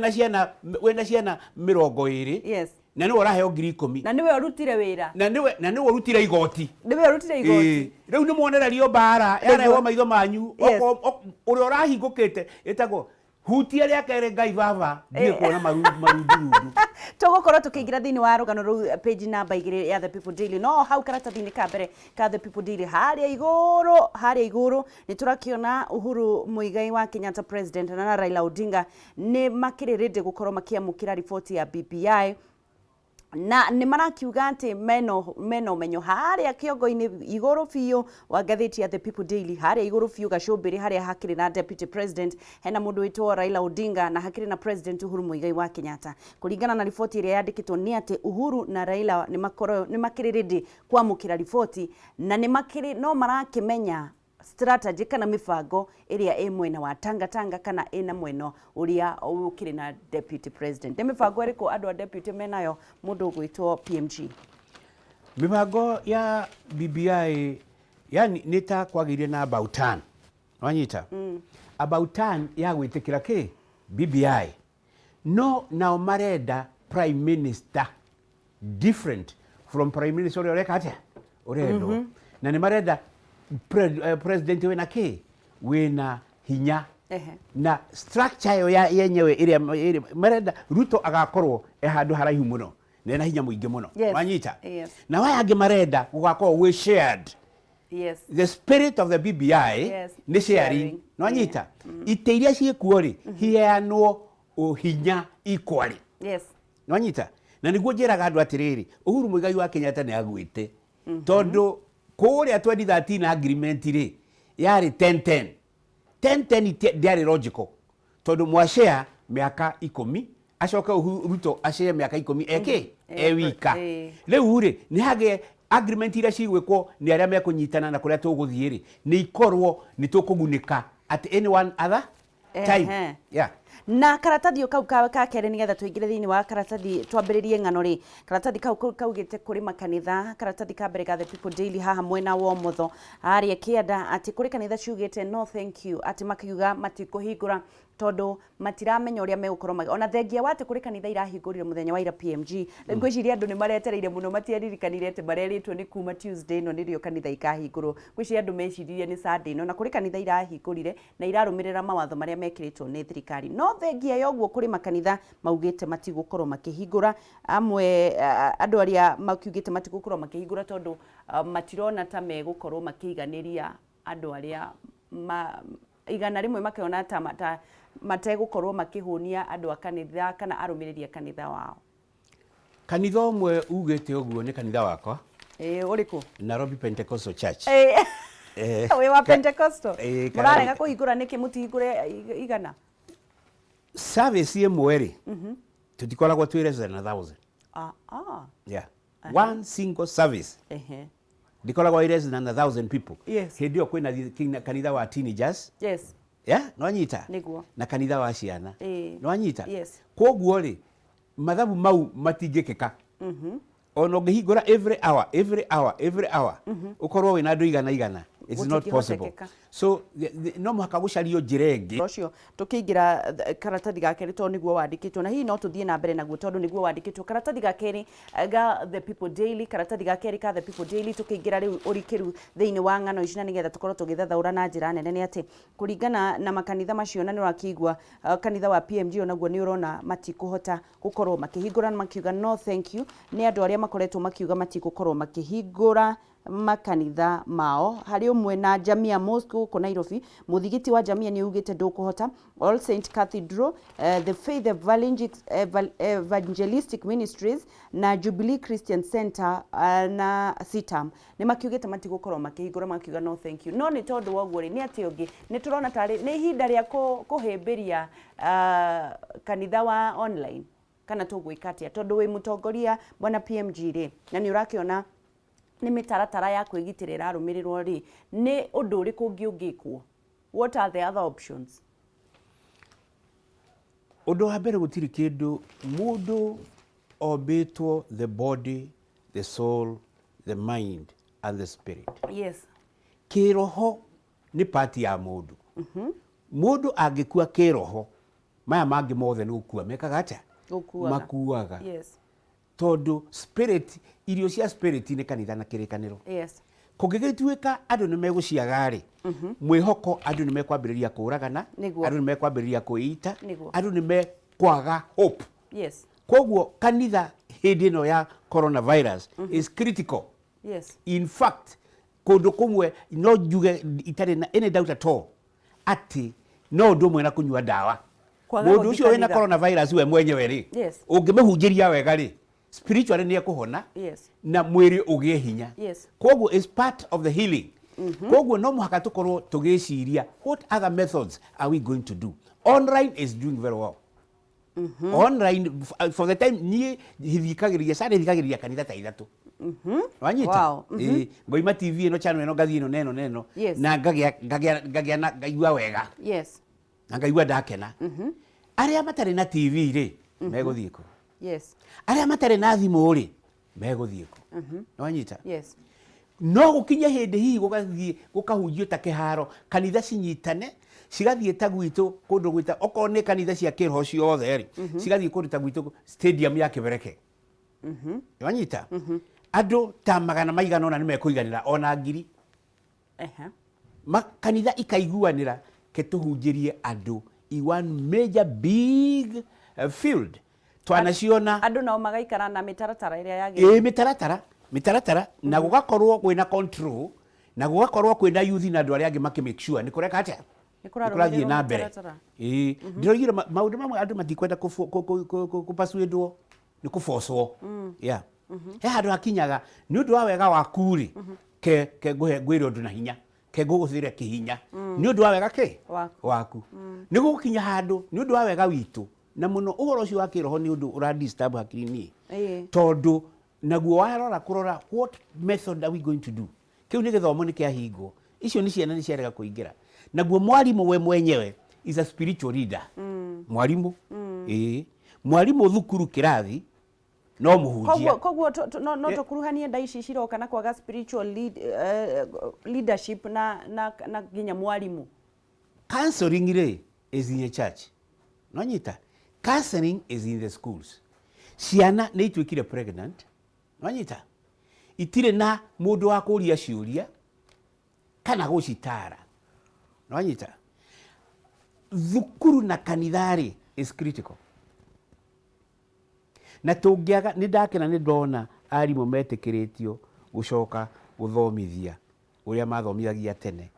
wĩna ciana mĩrongo ĩrĩ, na nĩwe ũraheo ngiri ikũmi. Na nĩwe ũrutire wĩra. Na nĩwe ũrutire igoti. Nĩwe ũrutire igoti. Rĩu nĩ mwonererio mbara yarehwo maitho manyu. Ũrĩa ũrahingũkĩte ĩtagwo Hutia rĩa kerĩ, Ngai baba, ndige kuona marundurundu. Tũgũkorwo tũkĩingĩra thĩinĩ wa rũgano rũu page namba 2 ya The People Daily, no hau karatathi-inĩ ka mbere ka The People Daily harĩa igũrũ, harĩa igũrũ nĩ tũrakĩona Uhuru Muigai wa Kenyatta president na Raila Odinga nĩ makĩrĩ ready gũkorwo makĩamũkĩra riboti ya BBI, na nĩ marakiuga atĩ mena ũmenyo. Harĩa kĩongo-inĩ igũrũ biũ wa ngathĩti ya The People Daily, harĩa igũrũ biũ gacũmbĩrĩ harĩa hakĩrĩ na deputy president, hena mũndũ wĩtwo Raila Odinga na hakĩrĩ na president Uhuru Muigai wa Kenyatta. Kũringana na riboti ĩrĩa yandĩkĩtwo nĩ atĩ Uhuru na Raila nĩ makĩrĩ ready kwamũkĩra riboti, na nĩ makĩrĩ no marakĩmenya strategy kana mĩbango ĩrĩa ĩ mwena wa Tanga Tanga kana ĩna mwena ũrĩa ũkĩrĩ na deputy president. Nĩ mĩbango ĩrĩkũ andũ a deputy menayo, mũndũ ũgwĩtwo PMG? Mĩbango ya BBI yani nĩ ta kwagĩire na about turn, wanyita? About turn ya gwĩtĩkĩra kĩ BBI, no nao marenda prime minister different from prime minister ũrĩa ũreka atĩa ũrendwo. Na nĩ marenda president wĩna kĩ, wĩna hinya na structure ĩyo ya yenyewe ĩrĩa marenda. Ruto agakorwo e handũ haraihu mũno na ena hinya mũingĩ mũno. Wanyita? Yes. Na waya angĩ marenda gũgakorwo gwĩ shared. The spirit of the BBI nĩ sharing. Sharing. Nwanyita? Itĩ iria ciĩkuo rĩ, hiheanwo ũhinya equally. Nwanyita? Na nĩguo njĩraga andũ atĩrĩrĩ, Uhuru Muigai wa Kenyatta nĩ agwĩte, tondũ kũrĩa 2013 agreement rĩ, yarĩ 10-10 10-10, ndĩarĩ logical, tondũ mwashare mĩaka 10, acoke Uhuru Ruto ashare mĩaka 10 eke e wika. Rĩu rĩ, nĩ hagĩe agreement iria cigwĩkwo nĩ arĩa mekũnyitana na kũrĩa tũgũthiĩ rĩ, nĩ ikorwo nĩ tũkũgunĩka at any one other time. Yeah. Na karatathi o kau ka kerĩ, nĩgetha tũingĩre thĩinĩ wa karatathi twambĩrĩrie ng'ano rĩ, karatathi kau kaugĩte kũrĩ makanitha, karatathi ka mbere ga The People Daily haha mwena wa ũmotho harĩa kĩanda, atĩ kũrĩ kanitha ciugĩte no thank you, atĩ makiuga matikũhingũra tondũ matiramenya ũrĩa megũkorwo ona thengia wa atĩ kũrĩ kanitha irahingũrire mũthenya wa ira. PMG, ngwĩciria andũ nĩ maretereire mũno, matiaririkanire atĩ marerĩtwo nĩ kuma Tuesday ĩno nĩrĩo kanitha ikahingũrwo. Ngwĩciria andũ meciririe nĩ Sunday ĩno, na kũrĩ kanitha irahingũrire na irarũmĩrĩra mawatho marĩa mekĩrĩtwo nĩ thirikari. No thengia ya ũguo, kũrĩ makanitha maugĩte matigũkorwo makĩhingũra. Amwe andũ arĩa makiugĩte matigũkorwo makĩhingũra tondũ matirona ta megũkorwo makĩiganĩria andũ arĩa 100, makĩona ta mategũkorwo makĩhũnia andũ a kanitha kana arũmĩrĩri a kanitha wao. Kanitha ũmwe ugĩte ũguo nĩ kanitha wakwa. Ĩĩ, ũrĩkũ? Nairobi Pentecostal Church. Wĩ wa Pentecostal? Mũrarega kũhingũra nĩkĩ? Mũtihingũre 100? Service ĩmwe rĩ, tũtikoragwo twĩ less than 1,000. Yeah, one single service ndikoragwo ĩ less than 1,000 people. Hĩndĩ ĩyo kwĩna kanitha wa teenagers. Yeah, nĩwanyita? Nĩguo. Na kanitha wa ciana. Nĩwanyita? Yes. Koguo rĩ, mathabu mau matingĩkĩka ona ũngĩhingũra every hour, every hour, every hour, ũkorwo wĩna andũ igana igana. It's not possible. Gũtingĩhotekeka. So no mũhaka gũcario njĩra ĩngĩ. Ũcio tũkĩingĩra karatathi ga kerĩ, tondũ nĩguo wandĩkĩtwo, na hihi no tũthiĩ na mbere naguo tondũ nĩguo wandĩkĩtwo karatathi ga kerĩ ga The People Daily, karatathi ga kerĩ ka The People Daily. Tũkĩingĩra rĩu ũrikĩru thĩinĩ wa ng'ano ici na nĩgetha tũkorwo tũgĩthathaũra na njĩra nene, nĩ atĩ kũringana na makanitha macio, na nĩ ũrakĩigua kanitha wa PMG onaguo nĩ ũrona matikũhota gũkorwo makĩhingũra, na makiuga no thank you. Nĩ andũ arĩa makoretwo makiuga matigũkorwo makĩhingũra makanitha mao, harĩ ũmwe na Jamia Mosque gũkũ Nairobi. Mũthigiti wa Jamia nĩ ugĩte ndũkũhota, All Saint Cathedral, The Faith Evangelistic Ministries na Jubilee Christian Center na CITAM nĩ makiugĩte matigũkorwo makĩhingũra, makiuga no thank you. No nĩ tondũ wa ũguo rĩ, nĩ atĩ ũngĩ nĩ tũrona tarĩ nĩ ihinda rĩa kũhĩmbĩria kanitha wa online kana tũgwĩka atĩa, tondũ wĩ mũtongoria bwana PMG rĩ, na nĩ ũrakĩona nĩ mĩtaratara ya kwĩgitĩra ĩrarũmĩrĩrwo rĩ, nĩ ũndũ ũrĩkũ ũngĩ ũngĩkwo? What are the other options? Ũndũ wa mbere, gũtirĩ kĩndũ mũndũ ombĩtwo, the body, the soul, the mind and the spirit. Kĩroho nĩ part ya mũndũ. Mũndũ angĩkua kĩroho, maya mangĩ mothe nĩ gũkua mekaga atĩa? Gũkuaga. Makuaga. Tondũ spirit, irio cia spirit nĩ kanitha na kĩrĩkanĩro. Kũngĩgĩtuĩka andũ nĩ megũciaga rĩ, mwĩhoko andũ nĩ mekwambĩrĩria kũragana, andũ nĩ mekwambĩrĩria kwĩita, andũ nĩ mekwaga hope. Koguo kanitha hĩndĩ ĩno ya coronavirus is critical. In fact, kũndũ kũmwe no njuge itarĩ na any doubt at all atĩ no ũndũ ũmwe na kũnyua ndawa. Kwaga Mũndũ gũthiĩ ũcio wĩna kanitha. coronavirus we mwenyewe rĩ, ũngĩmũhunjĩria wega rĩ, spiritually nĩ ekũhona na mwĩrĩ ũgĩe hinya. Koguo is part of the healing. Koguo no mũhaka tũkorwo tũgĩciria what other methods are we going to do. Online is doing very well. Online for the time niĩ thikagĩrĩria Sunday, thikagĩrĩria kanitha ta ithatũ. Wanyita? Wow. Ĩĩ, ngoima TV ĩno, channel ĩno, ngathiĩ ĩno na ĩno na ĩno, na ngagĩa na ngaigua wega na ngaigua ndakena. Arĩa matarĩ na TV rĩ, megũthiĩ kũ? Arĩa matarĩ na thimũ rĩ, megũthiĩ kũ? Wanyita? No gũkinye hĩndĩ hihi gũgathiĩ gũkahunjio ta kĩharo, kanitha cinyitane cigathiĩ ta gwitũ kũndũ gwĩta, okorwo nĩ kanitha cia kĩroho ciothe rĩ, cigathiĩ kũndũ ta gwitũ stadium ya Kĩbereke. Wanyita? Andũ ta magana maigana ũna nĩ mekũiganĩra, ona ngiri. Kanitha ikaiguanĩra ke tũhunjĩrie andũ i one major big field twanaciona. Andũ nao magaikara na mĩtaratara ĩrĩa yagĩrĩire. Ĩĩ, mĩtaratara na gũgakorwo kwĩna control, na gũgakorwo kwĩna youth na andũ arĩa angĩ makĩ make sure nĩ kũreka atĩa, Nĩ nĩ kũrathiĩ kũrarũmĩrĩrwo na mbere. mĩtaratara. Ĩĩ, ndĩroigire maũndũ mamwe andũ matikwenda kũpasuĩndwo, nĩ kũbocwo. Yeah, he handũ hakinyaga nĩ ũndũ wa wega waku rĩ, ke ngũhe ngwĩre ũndũ na hinya, ke ngũgũthĩre kĩhinya nĩ ũndũ wa wega kĩ Waku. Waku. Nĩ gũgũkinya handũ nĩ ũndũ wa wega witũ, na mũno ũhoro ũcio wa kĩroho nĩ ũndũ ũra disturb hakiri niĩ, tondũ naguo warora kũrora what method are we going to do. Kĩu nĩ gĩthomo nĩ kĩahingwo, icio nĩ ciana nĩ ciarega kũingĩra, naguo mwarimũ we mwenyewe is a spiritual leader. Mwarimũ, ĩĩ, mwarimũ thukuru kĩrathi no mũhunjia. Koguo no tũkuruhanie nda ici ciroka na kwaga spiritual leadership na nginya mwarimũ. Counseling rĩ is in the church, no nyita, counseling is in the schools. Ciana nĩ ituĩkire pregnant, no nyita, itirĩ na mũndũ wa kũria ciũria kana gũcitara, no nyita. Thukuru na kanitha rĩ is critical, na tũngĩaga. Nĩ ndakena nĩ ndona arimũ metĩkĩrĩtio gũcoka gũthomithia ũrĩa mathomithagia tene,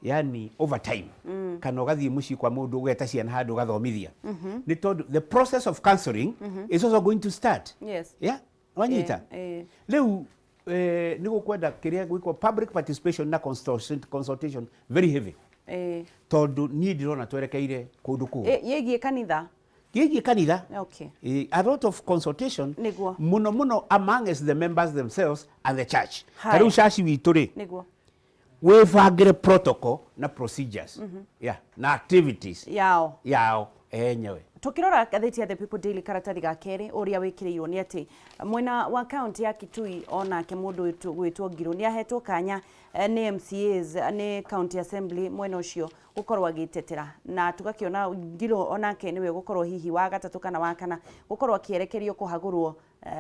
yani overtime, kana ũgathiĩ mũciĩ kwa mũndũ, ũgeta ciana handũ ũgathomithia, nĩ tondũ the process of counseling is also going to start. Yeah, wanyita? Rĩu nĩ gũkwenda kĩrĩa gwĩkwo public participation na consultation very heavy, tondũ niĩ ndĩrona twerekeire kũndũ kũu. Ĩgiĩ kanitha. Gĩgiĩ kanitha. A lot of consultation, mũno mũno amongst the members themselves and the church. Ta rĩu caci witũ rĩ, wĩbangĩre protocol na procedures, yeah, na activities yao. Yao enyewe. Tukirora ngathĩti ya The People Daily, karatathi ga kerĩ, ũrĩa wĩkĩrĩirwo nĩ atĩ mwena wa kaunti ya Kitui onake mũndũ gwĩtwo Ngirũ nĩ ahetwo kanya nĩ MCAs, nĩ county assembly mwena ũcio, gũkorwo agĩtetera, na tũgakĩona Ngirũ onake nĩwe gũkorwo hihi wa gatatũ kana wa kana gũkorwo akĩerekerio kũhagũrwo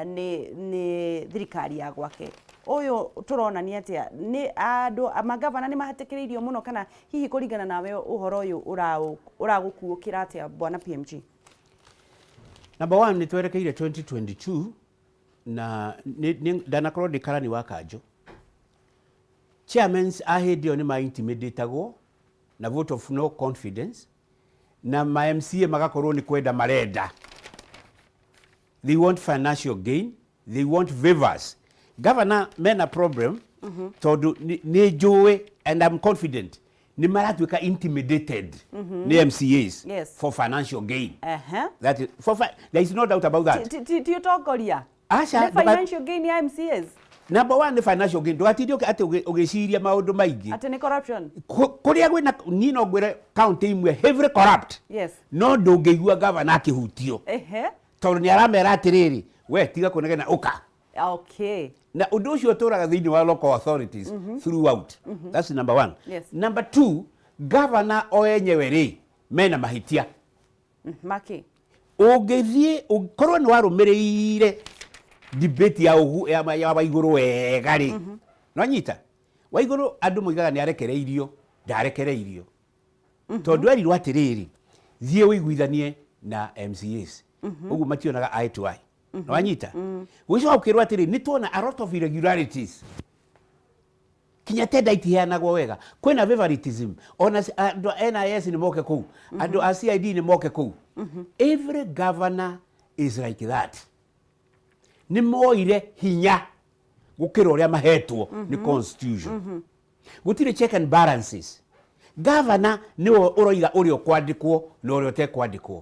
nĩ thirikari ya gwake. Ũyũ tũrona nĩ atĩa, nĩ andũ magavana nĩ mahatĩkĩrĩirio mũno, kana hihi kũringana nawe ũhoro ũyũ ũragũkuũkĩra atĩa, bwana PMG? Number one, nĩ twerekeire 2022 na ndanakorwo ndĩ karani wa kanjũ. Chairmans a hĩndĩ ĩyo nĩ ma intimidatagwo na vote of no confidence, na ma MCA magakorwo nĩ kwenda marenda, they want financial gain, they want favors. Governor mena problem, tondũ nĩ njũĩ and I'm confident nĩ maratuĩka intimidated nĩ MCAs for financial gain. That is, there is no doubt about that. Ti ũtongoria. Aca, nĩ financial gain ya MCAs. Number one nĩ financial gain. Ndũgatinde atĩ ũgĩciria maũndũ maingĩ. Atĩ nĩ corruption. Kũrĩa kwĩna, niĩ no ngwĩre county imwe heavily corrupt, no ndũngĩigua gavana akĩhutio, tondũ nĩ aramera atĩrĩrĩ, we tiga kũnegena, ũka. Na ũndũ ũcio ũtũraga thĩinĩ wa local authorities throughout. That's number one. Number two, governor o enyewe rĩ, mena mahĩtia. Maki. Ũngĩthiĩ ũkorwo nĩ warũmĩrĩire debate ya Waigũrũ wega rĩ, nwanyita, Waigũrũ andũ moigaga nĩ arekereirio, ndarekereirio. Tondũ erirwo atĩrĩrĩ, thiĩ ũiguithanie na MCAs. Ũguo mationaga eye to eye. Nĩwanyita? Gũgĩcoka gũkĩrwo atĩrĩ, nĩ tuona a lot of irregularities. Kinya tenda itiheanagwo wega. Kwĩna favoritism. Ona andũ a NIS nĩ moke kũu. Andũ a CID nĩ moke kũu. Every governor is like that. Nĩ moire hinya gũkĩra ũrĩa mahetwo nĩ constitution. Gũtirĩ check and balances. Governor nĩwe ũroiga ũrĩa ũkwandĩkwo na ũrĩa ũtekwandĩkwo.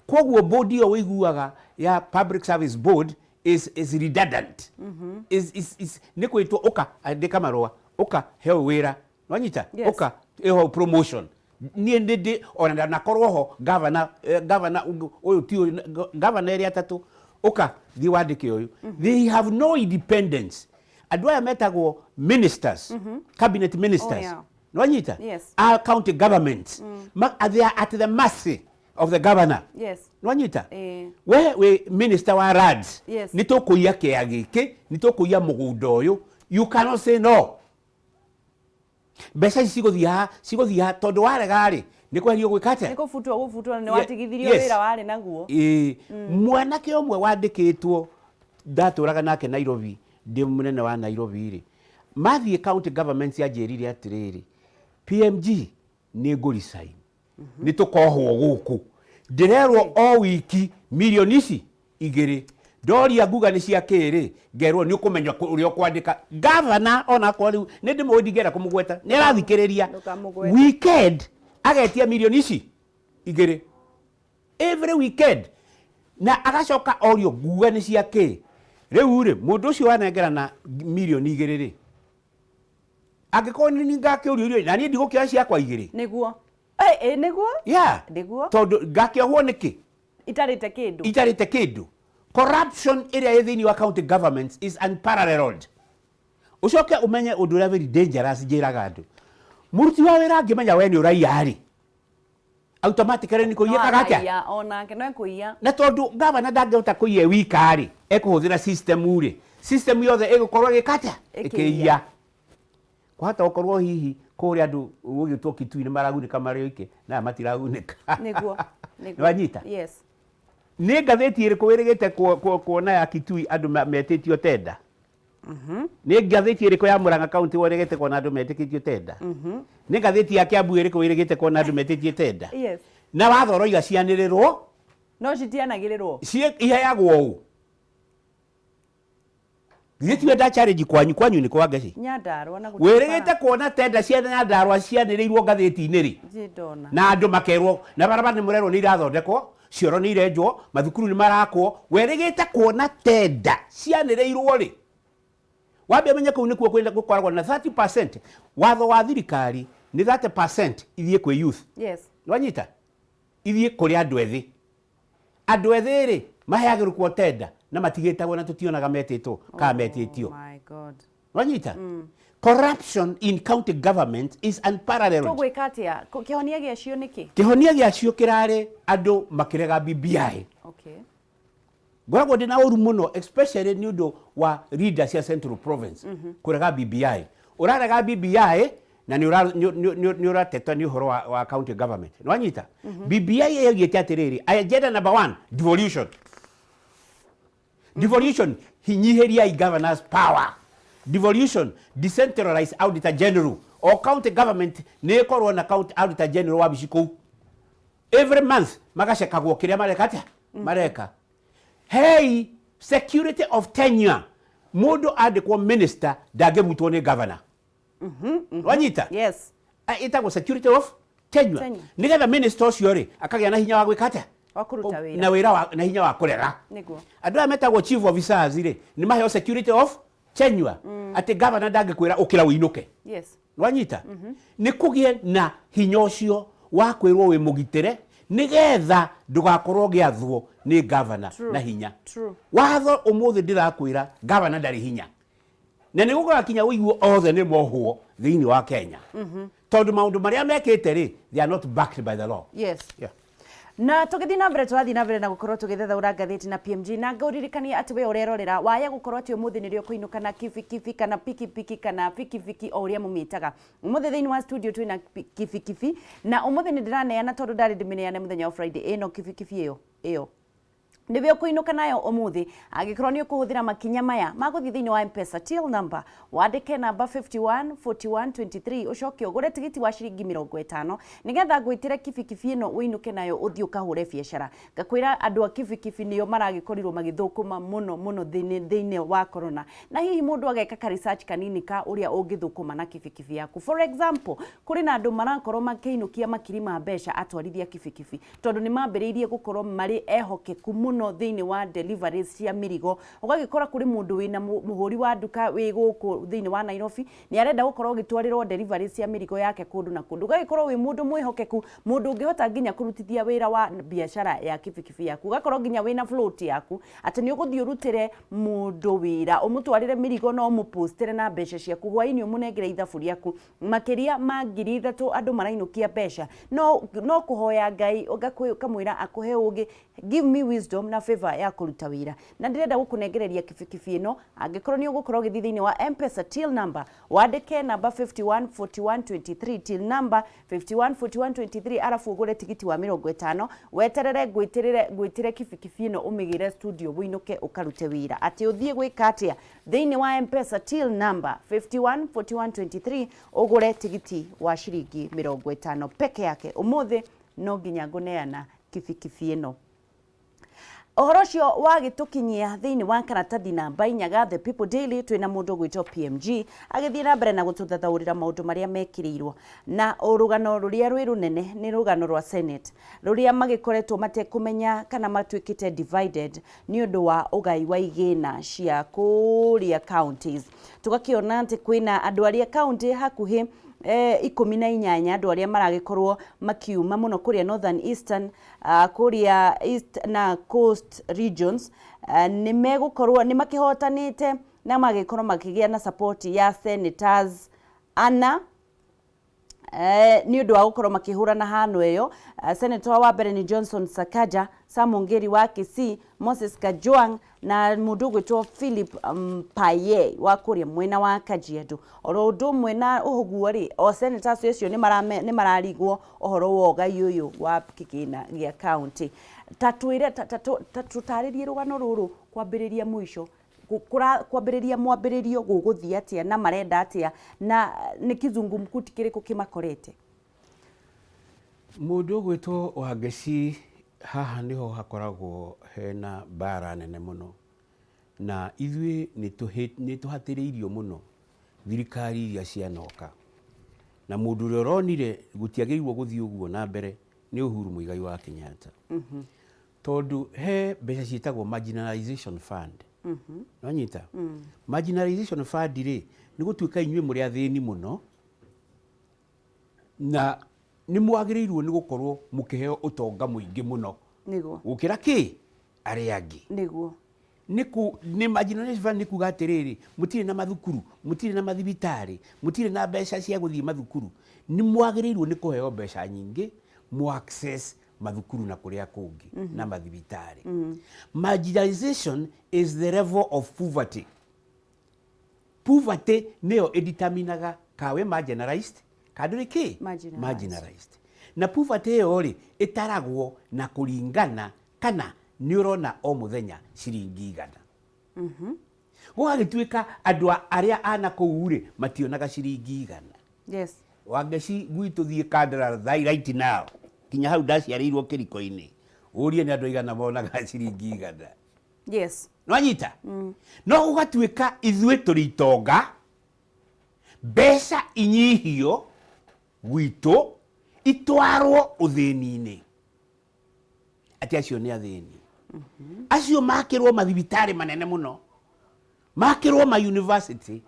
Koguo board ĩyo ũiguaga ya Public Service Board is redundant. Is nĩ kwĩtwo ũka andĩka marũa, ũka he ũyũ wĩra. Wanyita? Yes. Ũka ĩho promotion. Niĩ nĩ ndĩ ona ndanakorwo ho governor, governor ũyũ ti ũyũ, governor erĩ atatũ, ũka thiĩ wandĩke ũyũ. They have no independence. Andũ aya metagwo ministers, cabinet ministers. Oh, yeah. Nĩwanyita? Yes. A county governments. They are at the mercy of the governor. Yes. Nĩwanyita? Eh. We wĩ minister wa lands. Yes. Nĩ tũkũiya kĩa gĩkĩ, nĩ tũkũiya mũgũnda ũyũ. You cannot say no. Mbeca ici cigũthiĩ haha, cigũthiĩ haha, tondũ warega rĩ, nĩ kweherio gwĩka atĩa? Nĩ kũbutwo gũbutwo, nĩ watigithirio wĩra warĩ naguo. Ĩĩ. Mwanake ũmwe wandĩkĩtwo, ndatũraga nake Nairobi, ndĩ mũnene wa Nairobi rĩ, mathiĩ county government yanjĩrire atĩrĩrĩ, PMG nĩ ngũ resign. Nĩ tũkohwo gũkũ. Ndĩrerwo o wiki mirioni ici igĩrĩ. Ndoria nguga nĩ cia kĩ rĩ, ngerwo nĩ ũkũmenya ũrĩa ũkwandĩka. Governor onakorwo rĩu nĩ ndĩmũĩ ndingĩenda kũmũgweta, nĩ arathikĩrĩria. Ndũkamũgwete. Weekend agetia mirioni ici igĩrĩ. Every weekend. Na agacoka orio nguga nĩ cia kĩ. Rĩu rĩ, mũndũ ũcio wanengerana mirioni igĩrĩ rĩ, angĩkorwo nĩ ngakĩũrio irio, na niĩ ndigũkĩoya ciakwa igĩrĩ. Nĩguo. Nĩguo? Yeah. Nĩguo. Tondũ ngakĩohwo nĩkĩ? Itarĩte kĩndũ. Itarĩte kĩndũ. Corruption ĩrĩa ĩ thĩinĩ wa county governments is unparalleled. Ũcoke ũmenye ũndũ ũrĩa very dangerous njĩraga andũ. Mũruti wa wĩra angĩmenya we nĩ ũraiya rĩ, automatically nĩ kũiya ekaga atĩa? Araiya, onake no ekũiya. Na tondũ gavana ndangĩhota kũiya e wika rĩ, ekũhũthĩra system rĩ, system yothe ĩgũkorwo ĩgĩka atĩa? Ĩkĩiya. Ĩkĩiya. Kwahota gũkorwo hihi kũrĩa andũ gũgĩtwo Kitui nĩ maragunĩka marĩ oike, na aya matiragunĩka. Nĩguo, nĩguo. Nĩwanyita? Yes. Nĩ ngathĩti ĩrĩkũ wĩrĩgĩte kuona ya Kitui andũ metĩtio tenda? Nĩ ngathĩti ĩrĩkũ ya Murang'a County wĩrĩgĩte kuona andũ metĩkĩtio tenda? Nĩ ngathĩti ya Kiambu ĩrĩkũ wĩrĩgĩte kuona andũ metĩtio tenda? Yes. Na watho ũroiga cianĩrĩrwo? No citianagĩrĩrwo. Iheagwo ũ? Githĩ tiwe nda challenge kwanyu, kwanyu nĩ kwa Ngeci? Nyandarua na gũtirĩ Wĩrĩgĩte bara. kuona tenda cia Nyandarua cianĩrĩirwo ngathĩti-inĩ rĩ? Ndirĩ ndona. Na andũ makerwo, na barabara nĩ mũrerwo nĩ irathondekwo, cioro nĩ irenjwo, mathukuru nĩ marakwo. Wĩrĩgĩte kuona tenda cianĩrĩirwo rĩ? Wambe ũmenye kũu nĩkuo kwĩna gũkoragwo na 30%. Watho wa thirikari nĩ 30% ithiĩ kwĩ youth. Yes. Nĩwanyita? Ithiĩ kũrĩ andũ ethĩ. Andũ ethĩ rĩ, maheagĩrwo kuo tenda na matigĩtagwo na tũtionaga metĩtwo kana metĩtio. Oh my God. Wanyita? Corruption in county government is unparalleled. Tũgwĩka atĩa? Kĩhonia gĩacio nĩkĩ? Kĩhonia gĩacio kĩrarĩ andũ makĩrega BBI. Okay. Ngoragwo ndĩna ũru mũno especially nĩ ũndũ wa leaders cia Central Province kũrega BBI. Ũrarega BBI na nĩ ũrateta nĩ ũhoro wa county government. Nĩ wanyita? BBI ĩyoigĩte atĩrĩrĩ, agenda number 1, devolution. Devolution, hinyihĩriai governors power. Devolution, decentralize auditor general. O county government nĩ ĩkorwo na county auditor general wabici kũu. Every month magacekagwo kĩrĩa mareka atĩa? Mareka. Hey, security of tenure. Mũndũ andĩkwo minister ndangĩbutwo nĩ governor. Wanyita? Yes. Ĩtagwo security of tenure. Tenure. Nĩgetha minister ũcio rĩ akagĩa na hinya wa gwĩka atĩa? Wa kũruta wĩra. Na wĩra wa, na hinya wa kũrega. Nĩguo. Andũ aya metagwo chief officers rĩ nĩ maheo security of tenure. Atĩ governor ndangĩkwĩra ũkĩra ũinũke. Yes. Wanyita? Nĩ kũgĩe na hinya ũcio wa kwĩrwo wĩ mũgitĩre nĩgetha ndũgakorwo ũgĩathwo nĩ governor True. na hinya. True. Watho ũmũthĩ ndĩrakwĩra governor ndarĩ hinya. Na nĩ gũgakinya ũigue othe nĩ mohwo thĩinĩ wa Kenya. Tondũ maũndũ marĩa mekĩte rĩ, they are not backed by the law. Yes. Yeah. Na tũgĩthiĩ na mbere, tũrathiĩ na mbere na gũkorwo tũgĩthathaũra ngathĩti na PMG, na ngũririkania atĩ we ũrerorera waya gũkorwo atĩ ũmũthĩ nĩrĩo kũinũka na kibikibi kana pikipiki kana bikibiki, o ũrĩa mũmĩtaga. Ũmũthĩ thĩinĩ wa studio twĩna kibikibi, na ũmũthĩ nĩ ndĩraneana tondũ ndarĩ ndĩmĩneane mũthenya wa Friday. Ĩno kibikibi ĩyo ĩyo nĩwe ũkũinũka nayo ũmũthĩ angĩkorwo nĩ ũkũhũthĩra makinya maya ma gũthiĩ thĩinĩ wa Mpesa till number, wandĩke namba 51 41 23, ũcoke ũgũre tigiti wa ciringi 50 nĩgetha ngwĩtĩre kibikibi ĩno ũinũke nayo, ũthiĩ ũkahũre biacara. Ngakwĩra andũ a kibikibi nĩo maragĩkorirwo magĩthũkũma mũno mũno thĩinĩ wa corona, na hihi mũndũ ageka ka research kanini ka ũrĩa ũngĩthũkũma na kibikibi yaku. For example, kũrĩ na andũ marakorwo makĩinũkia makiri ma mbeca, atwarithia kibikibi, tondũ nĩ mambĩrĩirie gũkorwo marĩ ehokeku mũno thĩinĩ wa deliveries cia mĩrigo. Ũgagĩkora kũrĩ mũndũ wĩna mũhũri wa nduka wĩ gũkũ thĩinĩ wa Nairobi, nĩ arenda gũkorwo ũgĩtwarĩrwo deliveries cia mĩrigo yake kũndũ na kũndũ. Ũgagĩkorwo wĩ mũndũ mwĩhokeku, mũndũ ũngĩhota nginya kũrutithia wĩra wa biacara ya kibikibi yaku, ũgakorwo nginya wĩna float yaku, atĩ nĩ ũgũthiĩ ũrutĩre mũndũ wĩra, ũmũtwarĩre mĩrigo na ũmũpostĩre na mbeca ciaku, hwaĩ-inĩ ũmũnengere ithabu rĩaku. Makĩria ma 3000 andũ marainũkia mbeca. No kũhoya Ngai ũkamwĩra akũhe ũgĩ, give me wisdom na favor ya kũruta wĩra. Na ndĩrenda gũkũnengereria kibikibi ĩno angĩkorwo nĩ ũgũkorwo ũgĩthiĩ thĩinĩ wa Mpesa till number, wandĩke namba 51 41 23, till number 51 41 23, arabu ũgũre tigiti wa 50, weterere ngwĩtĩrĩre, ngwĩtĩre kibikibi ĩno, ũmĩgĩre studio, ũinũke ũkarute wĩra. Atĩ ũthiĩ gwĩka atĩa? Thĩinĩ wa Mpesa till number 51 41 23, ũgũre tigiti wa ciringi 50 peke yake. Ũmũthĩ no nginya ngũneana kibikibi ĩno. Ũhoro ũcio wagĩtũkinyia thĩinĩ wa karatathi namba 4 ga The People Daily. Twĩna mũndũ ũgwĩtwo PMG agĩthiĩ na mbere na gũtũthathaũrĩra maũndũ marĩa mekĩrĩirwo, na rũgano rũrĩa rwĩ rũnene nĩ rũgano rwa Senate, rũrĩa magĩkoretwo matekũmenya kana matuĩkĩte divided nĩ ũndũ wa ũgai wa igĩna cia kũrĩa counties. Tũgakĩona atĩ kwĩna andũ arĩa county hakuhĩ 18, andũ arĩa maragĩkorwo makiuma mũno kũrĩa Northern, Eastern, kũrĩa East na Coast regions, nĩ megũkorwo nĩ makĩhotanĩte na magĩkorwo makĩgĩa na support ya senators ana nĩ ũndũ wa gũkorwo makĩhũrana hano ĩyo. Senator wa mbere nĩ Johnson Sakaja, Sam Ongeri wa Kisii, Moses Kajwang na mũndũ ũgwĩtwo Philip Mpaye wa kũrĩa mwena wa Kajiado. Oro ũndũ ũmwe na ũguo rĩ, o senators acio nĩ mararigwo ũhoro wa ũgai ũyũ wa kĩgĩna gĩa county. Ta twĩre, ta tũtarĩrie rũgano rũrũ kwambĩrĩria mũico, kwambĩrĩria mwambĩrĩrio, gũgũthiĩ atĩa na marenda atĩa na nĩ kizungumkuti kĩrĩkũ kĩmakorete? Mũndũ ũgwĩtwo Wangeci, haha nĩho hakoragwo hena mbara nene mũno, na ithuĩ nĩ tũhatĩrĩirio mũno thirikari iria cianoka, na mũndũ ũrĩa ũronire gũtiagĩrĩirwo gũthiĩ ũguo na mbere nĩ Uhuru Muigai wa Kenyatta, tondũ he mbeca ciĩtagwo marginalization fund. Nonyita marginalization fund rĩ, nĩ gũtuĩka inyuĩ mũrĩ athĩni mũno na nĩ mwagĩrĩirwo nĩ gũkorwo mũkĩheo ũtonga mũingĩ mũno gũkĩra kĩ arĩa angĩ. Nĩ marginalization fund nĩ kuga atĩrĩrĩ, mũtirĩ na mathukuru, mũtirĩ na mathibitarĩ, mũtirĩ na mbeca cia gũthiĩ mathukuru, nĩ mwagĩrĩirwo nĩ kũheo mbeca nyingĩ mu access mathukuru na kũrĩa kũngĩ na mathibitarĩ. Marginalization is the level of poverty. Poverty nĩyo ĩdeterminaga ka wĩ marginalized ka ndũrĩ kĩ. Marginalized. Marginalized. Na poverty ĩyo rĩ, ĩtaragwo na kũringana kana nĩ ũrona o mũthenya ciringi 100. Gũgagĩtuĩka andũ arĩa ana kũu rĩ, mationaga ciringi 100. Wangeci, gwitũ thiĩ Kandara right now, kinya hau ndaciarĩirwo kĩriko-inĩ, ũrie nĩ andũ aigana monaga ciringi 100. Nwanyita no gũgatuĩka ithuĩ tũrĩ itonga, mbeca inyihio gwitũ itwarwo ũthĩni-inĩ, atĩ acio nĩ athĩni, acio makĩrwo mathibitarĩ manene mũno, makĩrwo ma university,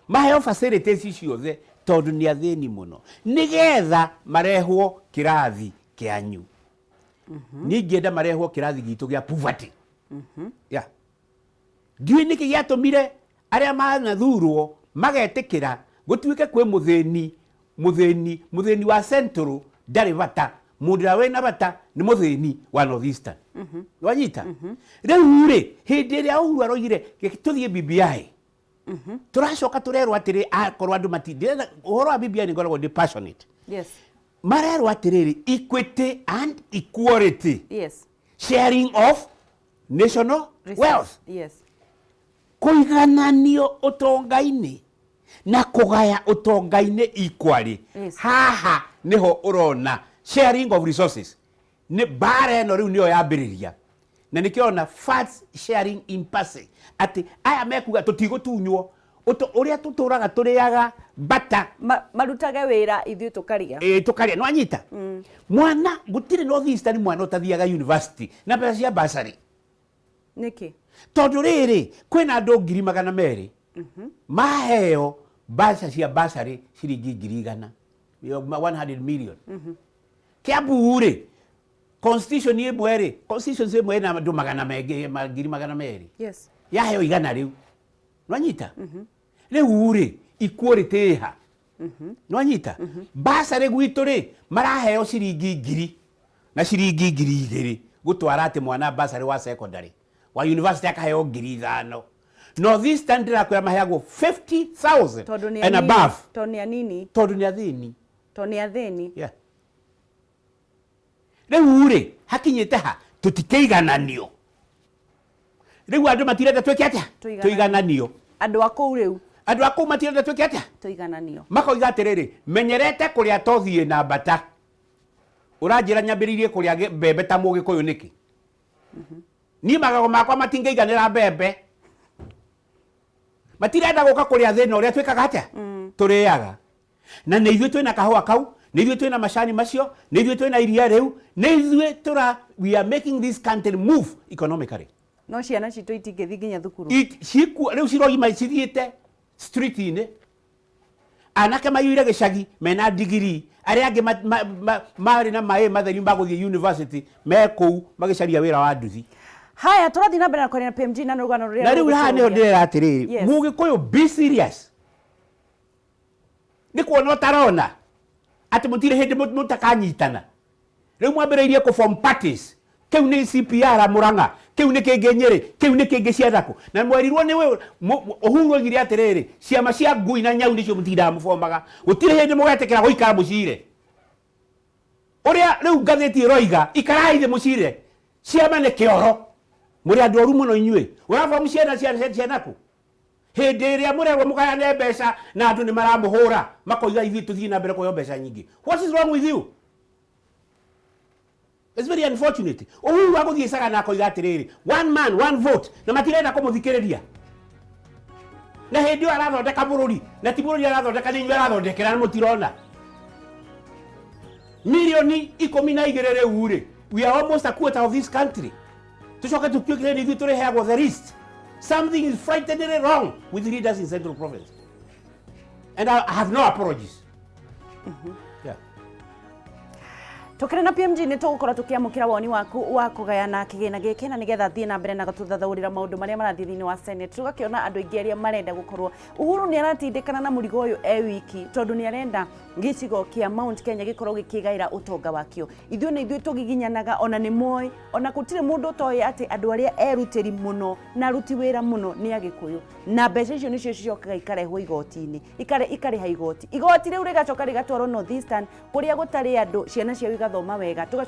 maheo facilities ciothe, tondũ nĩ athĩni mũno, nĩgetha marehwo kĩrathi kĩanyu. Niĩ ingĩenda marehwo kĩrathi gitũ gĩa poverty. Yeah. Ndiũĩ nĩkĩ gĩatũmire arĩa manathurwo magetĩkĩra gũtuĩke kwĩ mũthĩni wa Central ndarĩ bata. Mũndũ ũrĩa wĩna bata nĩ mũthĩni wa North Eastern. Wanyita? Rĩu rĩ, hĩndĩ ĩrĩa Uhuru aroigire reke tũthiĩ BBI, tũracoka tũrerwo atĩrĩ, akorwo andũ mati ndĩrenda ũhoro wa BBI nĩ ngoragwo ndĩ passionate. Marerwo atĩrĩrĩ, equity and equality, sharing of national wealth, kũigananio ũtonga-inĩ na kũgaya ũtonga-inĩ equally. Haha nĩho ũrona sharing of resources nĩ mbara ĩno rĩu nĩyo yambĩrĩria, na nĩkĩo ona funds sharing impasse, atĩ aya mekuga tũtigũtunywo ũrĩa tũtũraga tũrĩaga bata. Marutage wĩra, ithuĩ tũkarĩa. Ĩ, tũkarĩa. Nĩwanyita? Mwana gũtirĩ North Eastern mwana ũtathiaga university na mbeca cia bursary. Nĩkĩ? Tondũ rĩrĩ, kwĩna andũ 200,000 maheo mbeca cia bursary ciringi 100,000, 100 million. Kiambu rĩ, constitution ĩmwe rĩ, constitution ĩmwe ĩna andũ magana mengĩ 200,000 yaheo 100 rĩu. Nwanyita? Rĩu rĩ, equality ĩha? Nwanyita? Bursary gwitũ rĩ, maraheo ciringi 1,000 na ciringi 2,000 gũtwara atĩ mwana bursary wa secondary, wa university akaheo 5,000. North Eastern ndĩrakwĩra maheagwo 50,000 tondũ nĩ and anini. above. Tondũ nĩ anini. Tondũ nĩ athĩni. Tondũ nĩ athĩni. Yeah. Rĩu rĩ, hakinyĩte ha tũtikĩigananio? Rĩu andũ matirenda twĩke atĩa? Tũigananio. Tũigananio. Andũ a kũu rĩu. Andũ a kũu matirenda twĩke atĩa? Tũigananio. Makoiga atĩrĩrĩ, menyerete kũrĩa tothiĩ na mbata, ũranjĩra nyambĩrĩirie kũrĩa mbembe ta mũgĩkũyũ nĩkĩ? Niĩ magego makwa matingĩiganĩra mbembe. Matirenda gũka kũrĩa thĩna ũrĩa twĩkaga atĩa, tũrĩaga, na nĩ ithuĩ twĩna kahũa kau, nĩ ithuĩ twĩna macani macio, nĩ ithuĩ twĩna iria rĩu, nĩ ithuĩ tũra we are making this country move economically. No ciana citũ itingĩthiĩ nginya thukuru. Cikuo rĩu ciroima cithiĩte street-inĩ, anake maiyũire gĩcagi mena ndigiri, arĩa angĩ marĩ na maĩ matheri magũthiĩ university me kũu magĩcaria wĩra wa nduthi. Haya, tũrathiĩ na mbere na kwaria na PMG na rũgano rũrĩa Na rĩu haha nĩho rũgũtũũria. ndĩrera atĩrĩrĩ, Mũgĩkũyũ, be serious. Nĩ kuona ũtarona atĩ mũtirĩ hĩndĩ mũtakanyitana. Rĩu mwambĩrĩirie kũ form parties, kĩu nĩ CPR Mũrang'a, kĩu nĩ kĩngĩ Nyĩrĩ, kĩu nĩ kĩngĩ ciathakũ, na mwerirwo nĩ Uhuru oigire atĩrĩrĩ, ciama cia ngui na nyau nĩcio mũtindaga mũbomaga, gũtirĩ hĩndĩ mũgetĩkĩra gũikara mũcire ũrĩa rĩu ngathĩti ĩroiga, ikarai thĩ mũcire. Ciama nĩ kĩoro, mũrĩ andũ oru mũno inyuĩ. Ũrabomu ciana cianaku hĩndĩ ĩrĩa mũrerwo mũgayane mbeca na andũ nĩ maramũhũra, makoiga ithuĩ tũthiĩ na mbere kũheo mbeca nyingĩ. What is wrong with you? It's very unfortunate. Uhuru agũthiĩ Sagana akoiga atĩrĩrĩ, one man one vote, na matirenda kũmũthikĩrĩria, na hĩndĩ ĩyo arathondeka bũrũri, na ti bũrũri arathondeka, nĩ inyuĩ arathondekera, na mũtirona 12 milioni rĩu rĩ, we are almost a quarter of this country. Tucoke tũtuĩkire nĩ ithuĩ tũrĩheagwo the least. Something is frighteningly wrong with leaders in Central Province, and I have no apologies. Yeah. Tũkĩrĩ na PMG nĩ tũgũkorwo tũkĩamũkĩra woni waku wa kũgayana kĩgĩna gĩkĩ, na nĩgetha thiĩ na mbere na gũtũthathaũrĩra maũndũ marĩa marathiĩ thĩinĩ wa Senate. Tũgakĩona andũ aingĩ arĩa marenda gũkorwo Uhuru nĩ aratindĩkana na mũrigo ũyũ e wiki, tondũ nĩ arenda gĩcigo kĩa Mount Kenya gĩkorwo gĩkĩgaĩra ũtonga wakĩo. Ithuĩ nĩ ithuĩ tũgiginyanaga, ona nĩ moĩ, ona gũtirĩ mũndũ ũtoĩ atĩ andũ arĩa erutĩri mũno na aruti wĩra mũno nĩ Agĩkũyũ, na mbeca icio nĩcio cicokaga ikarehwo igoti-inĩ, ikarĩha igoti, igoti rĩu rĩgacoka rĩgatwarwo North Eastern kũrĩa gũtarĩ andũ, ciana ciao igathoma wega, tũgacoka.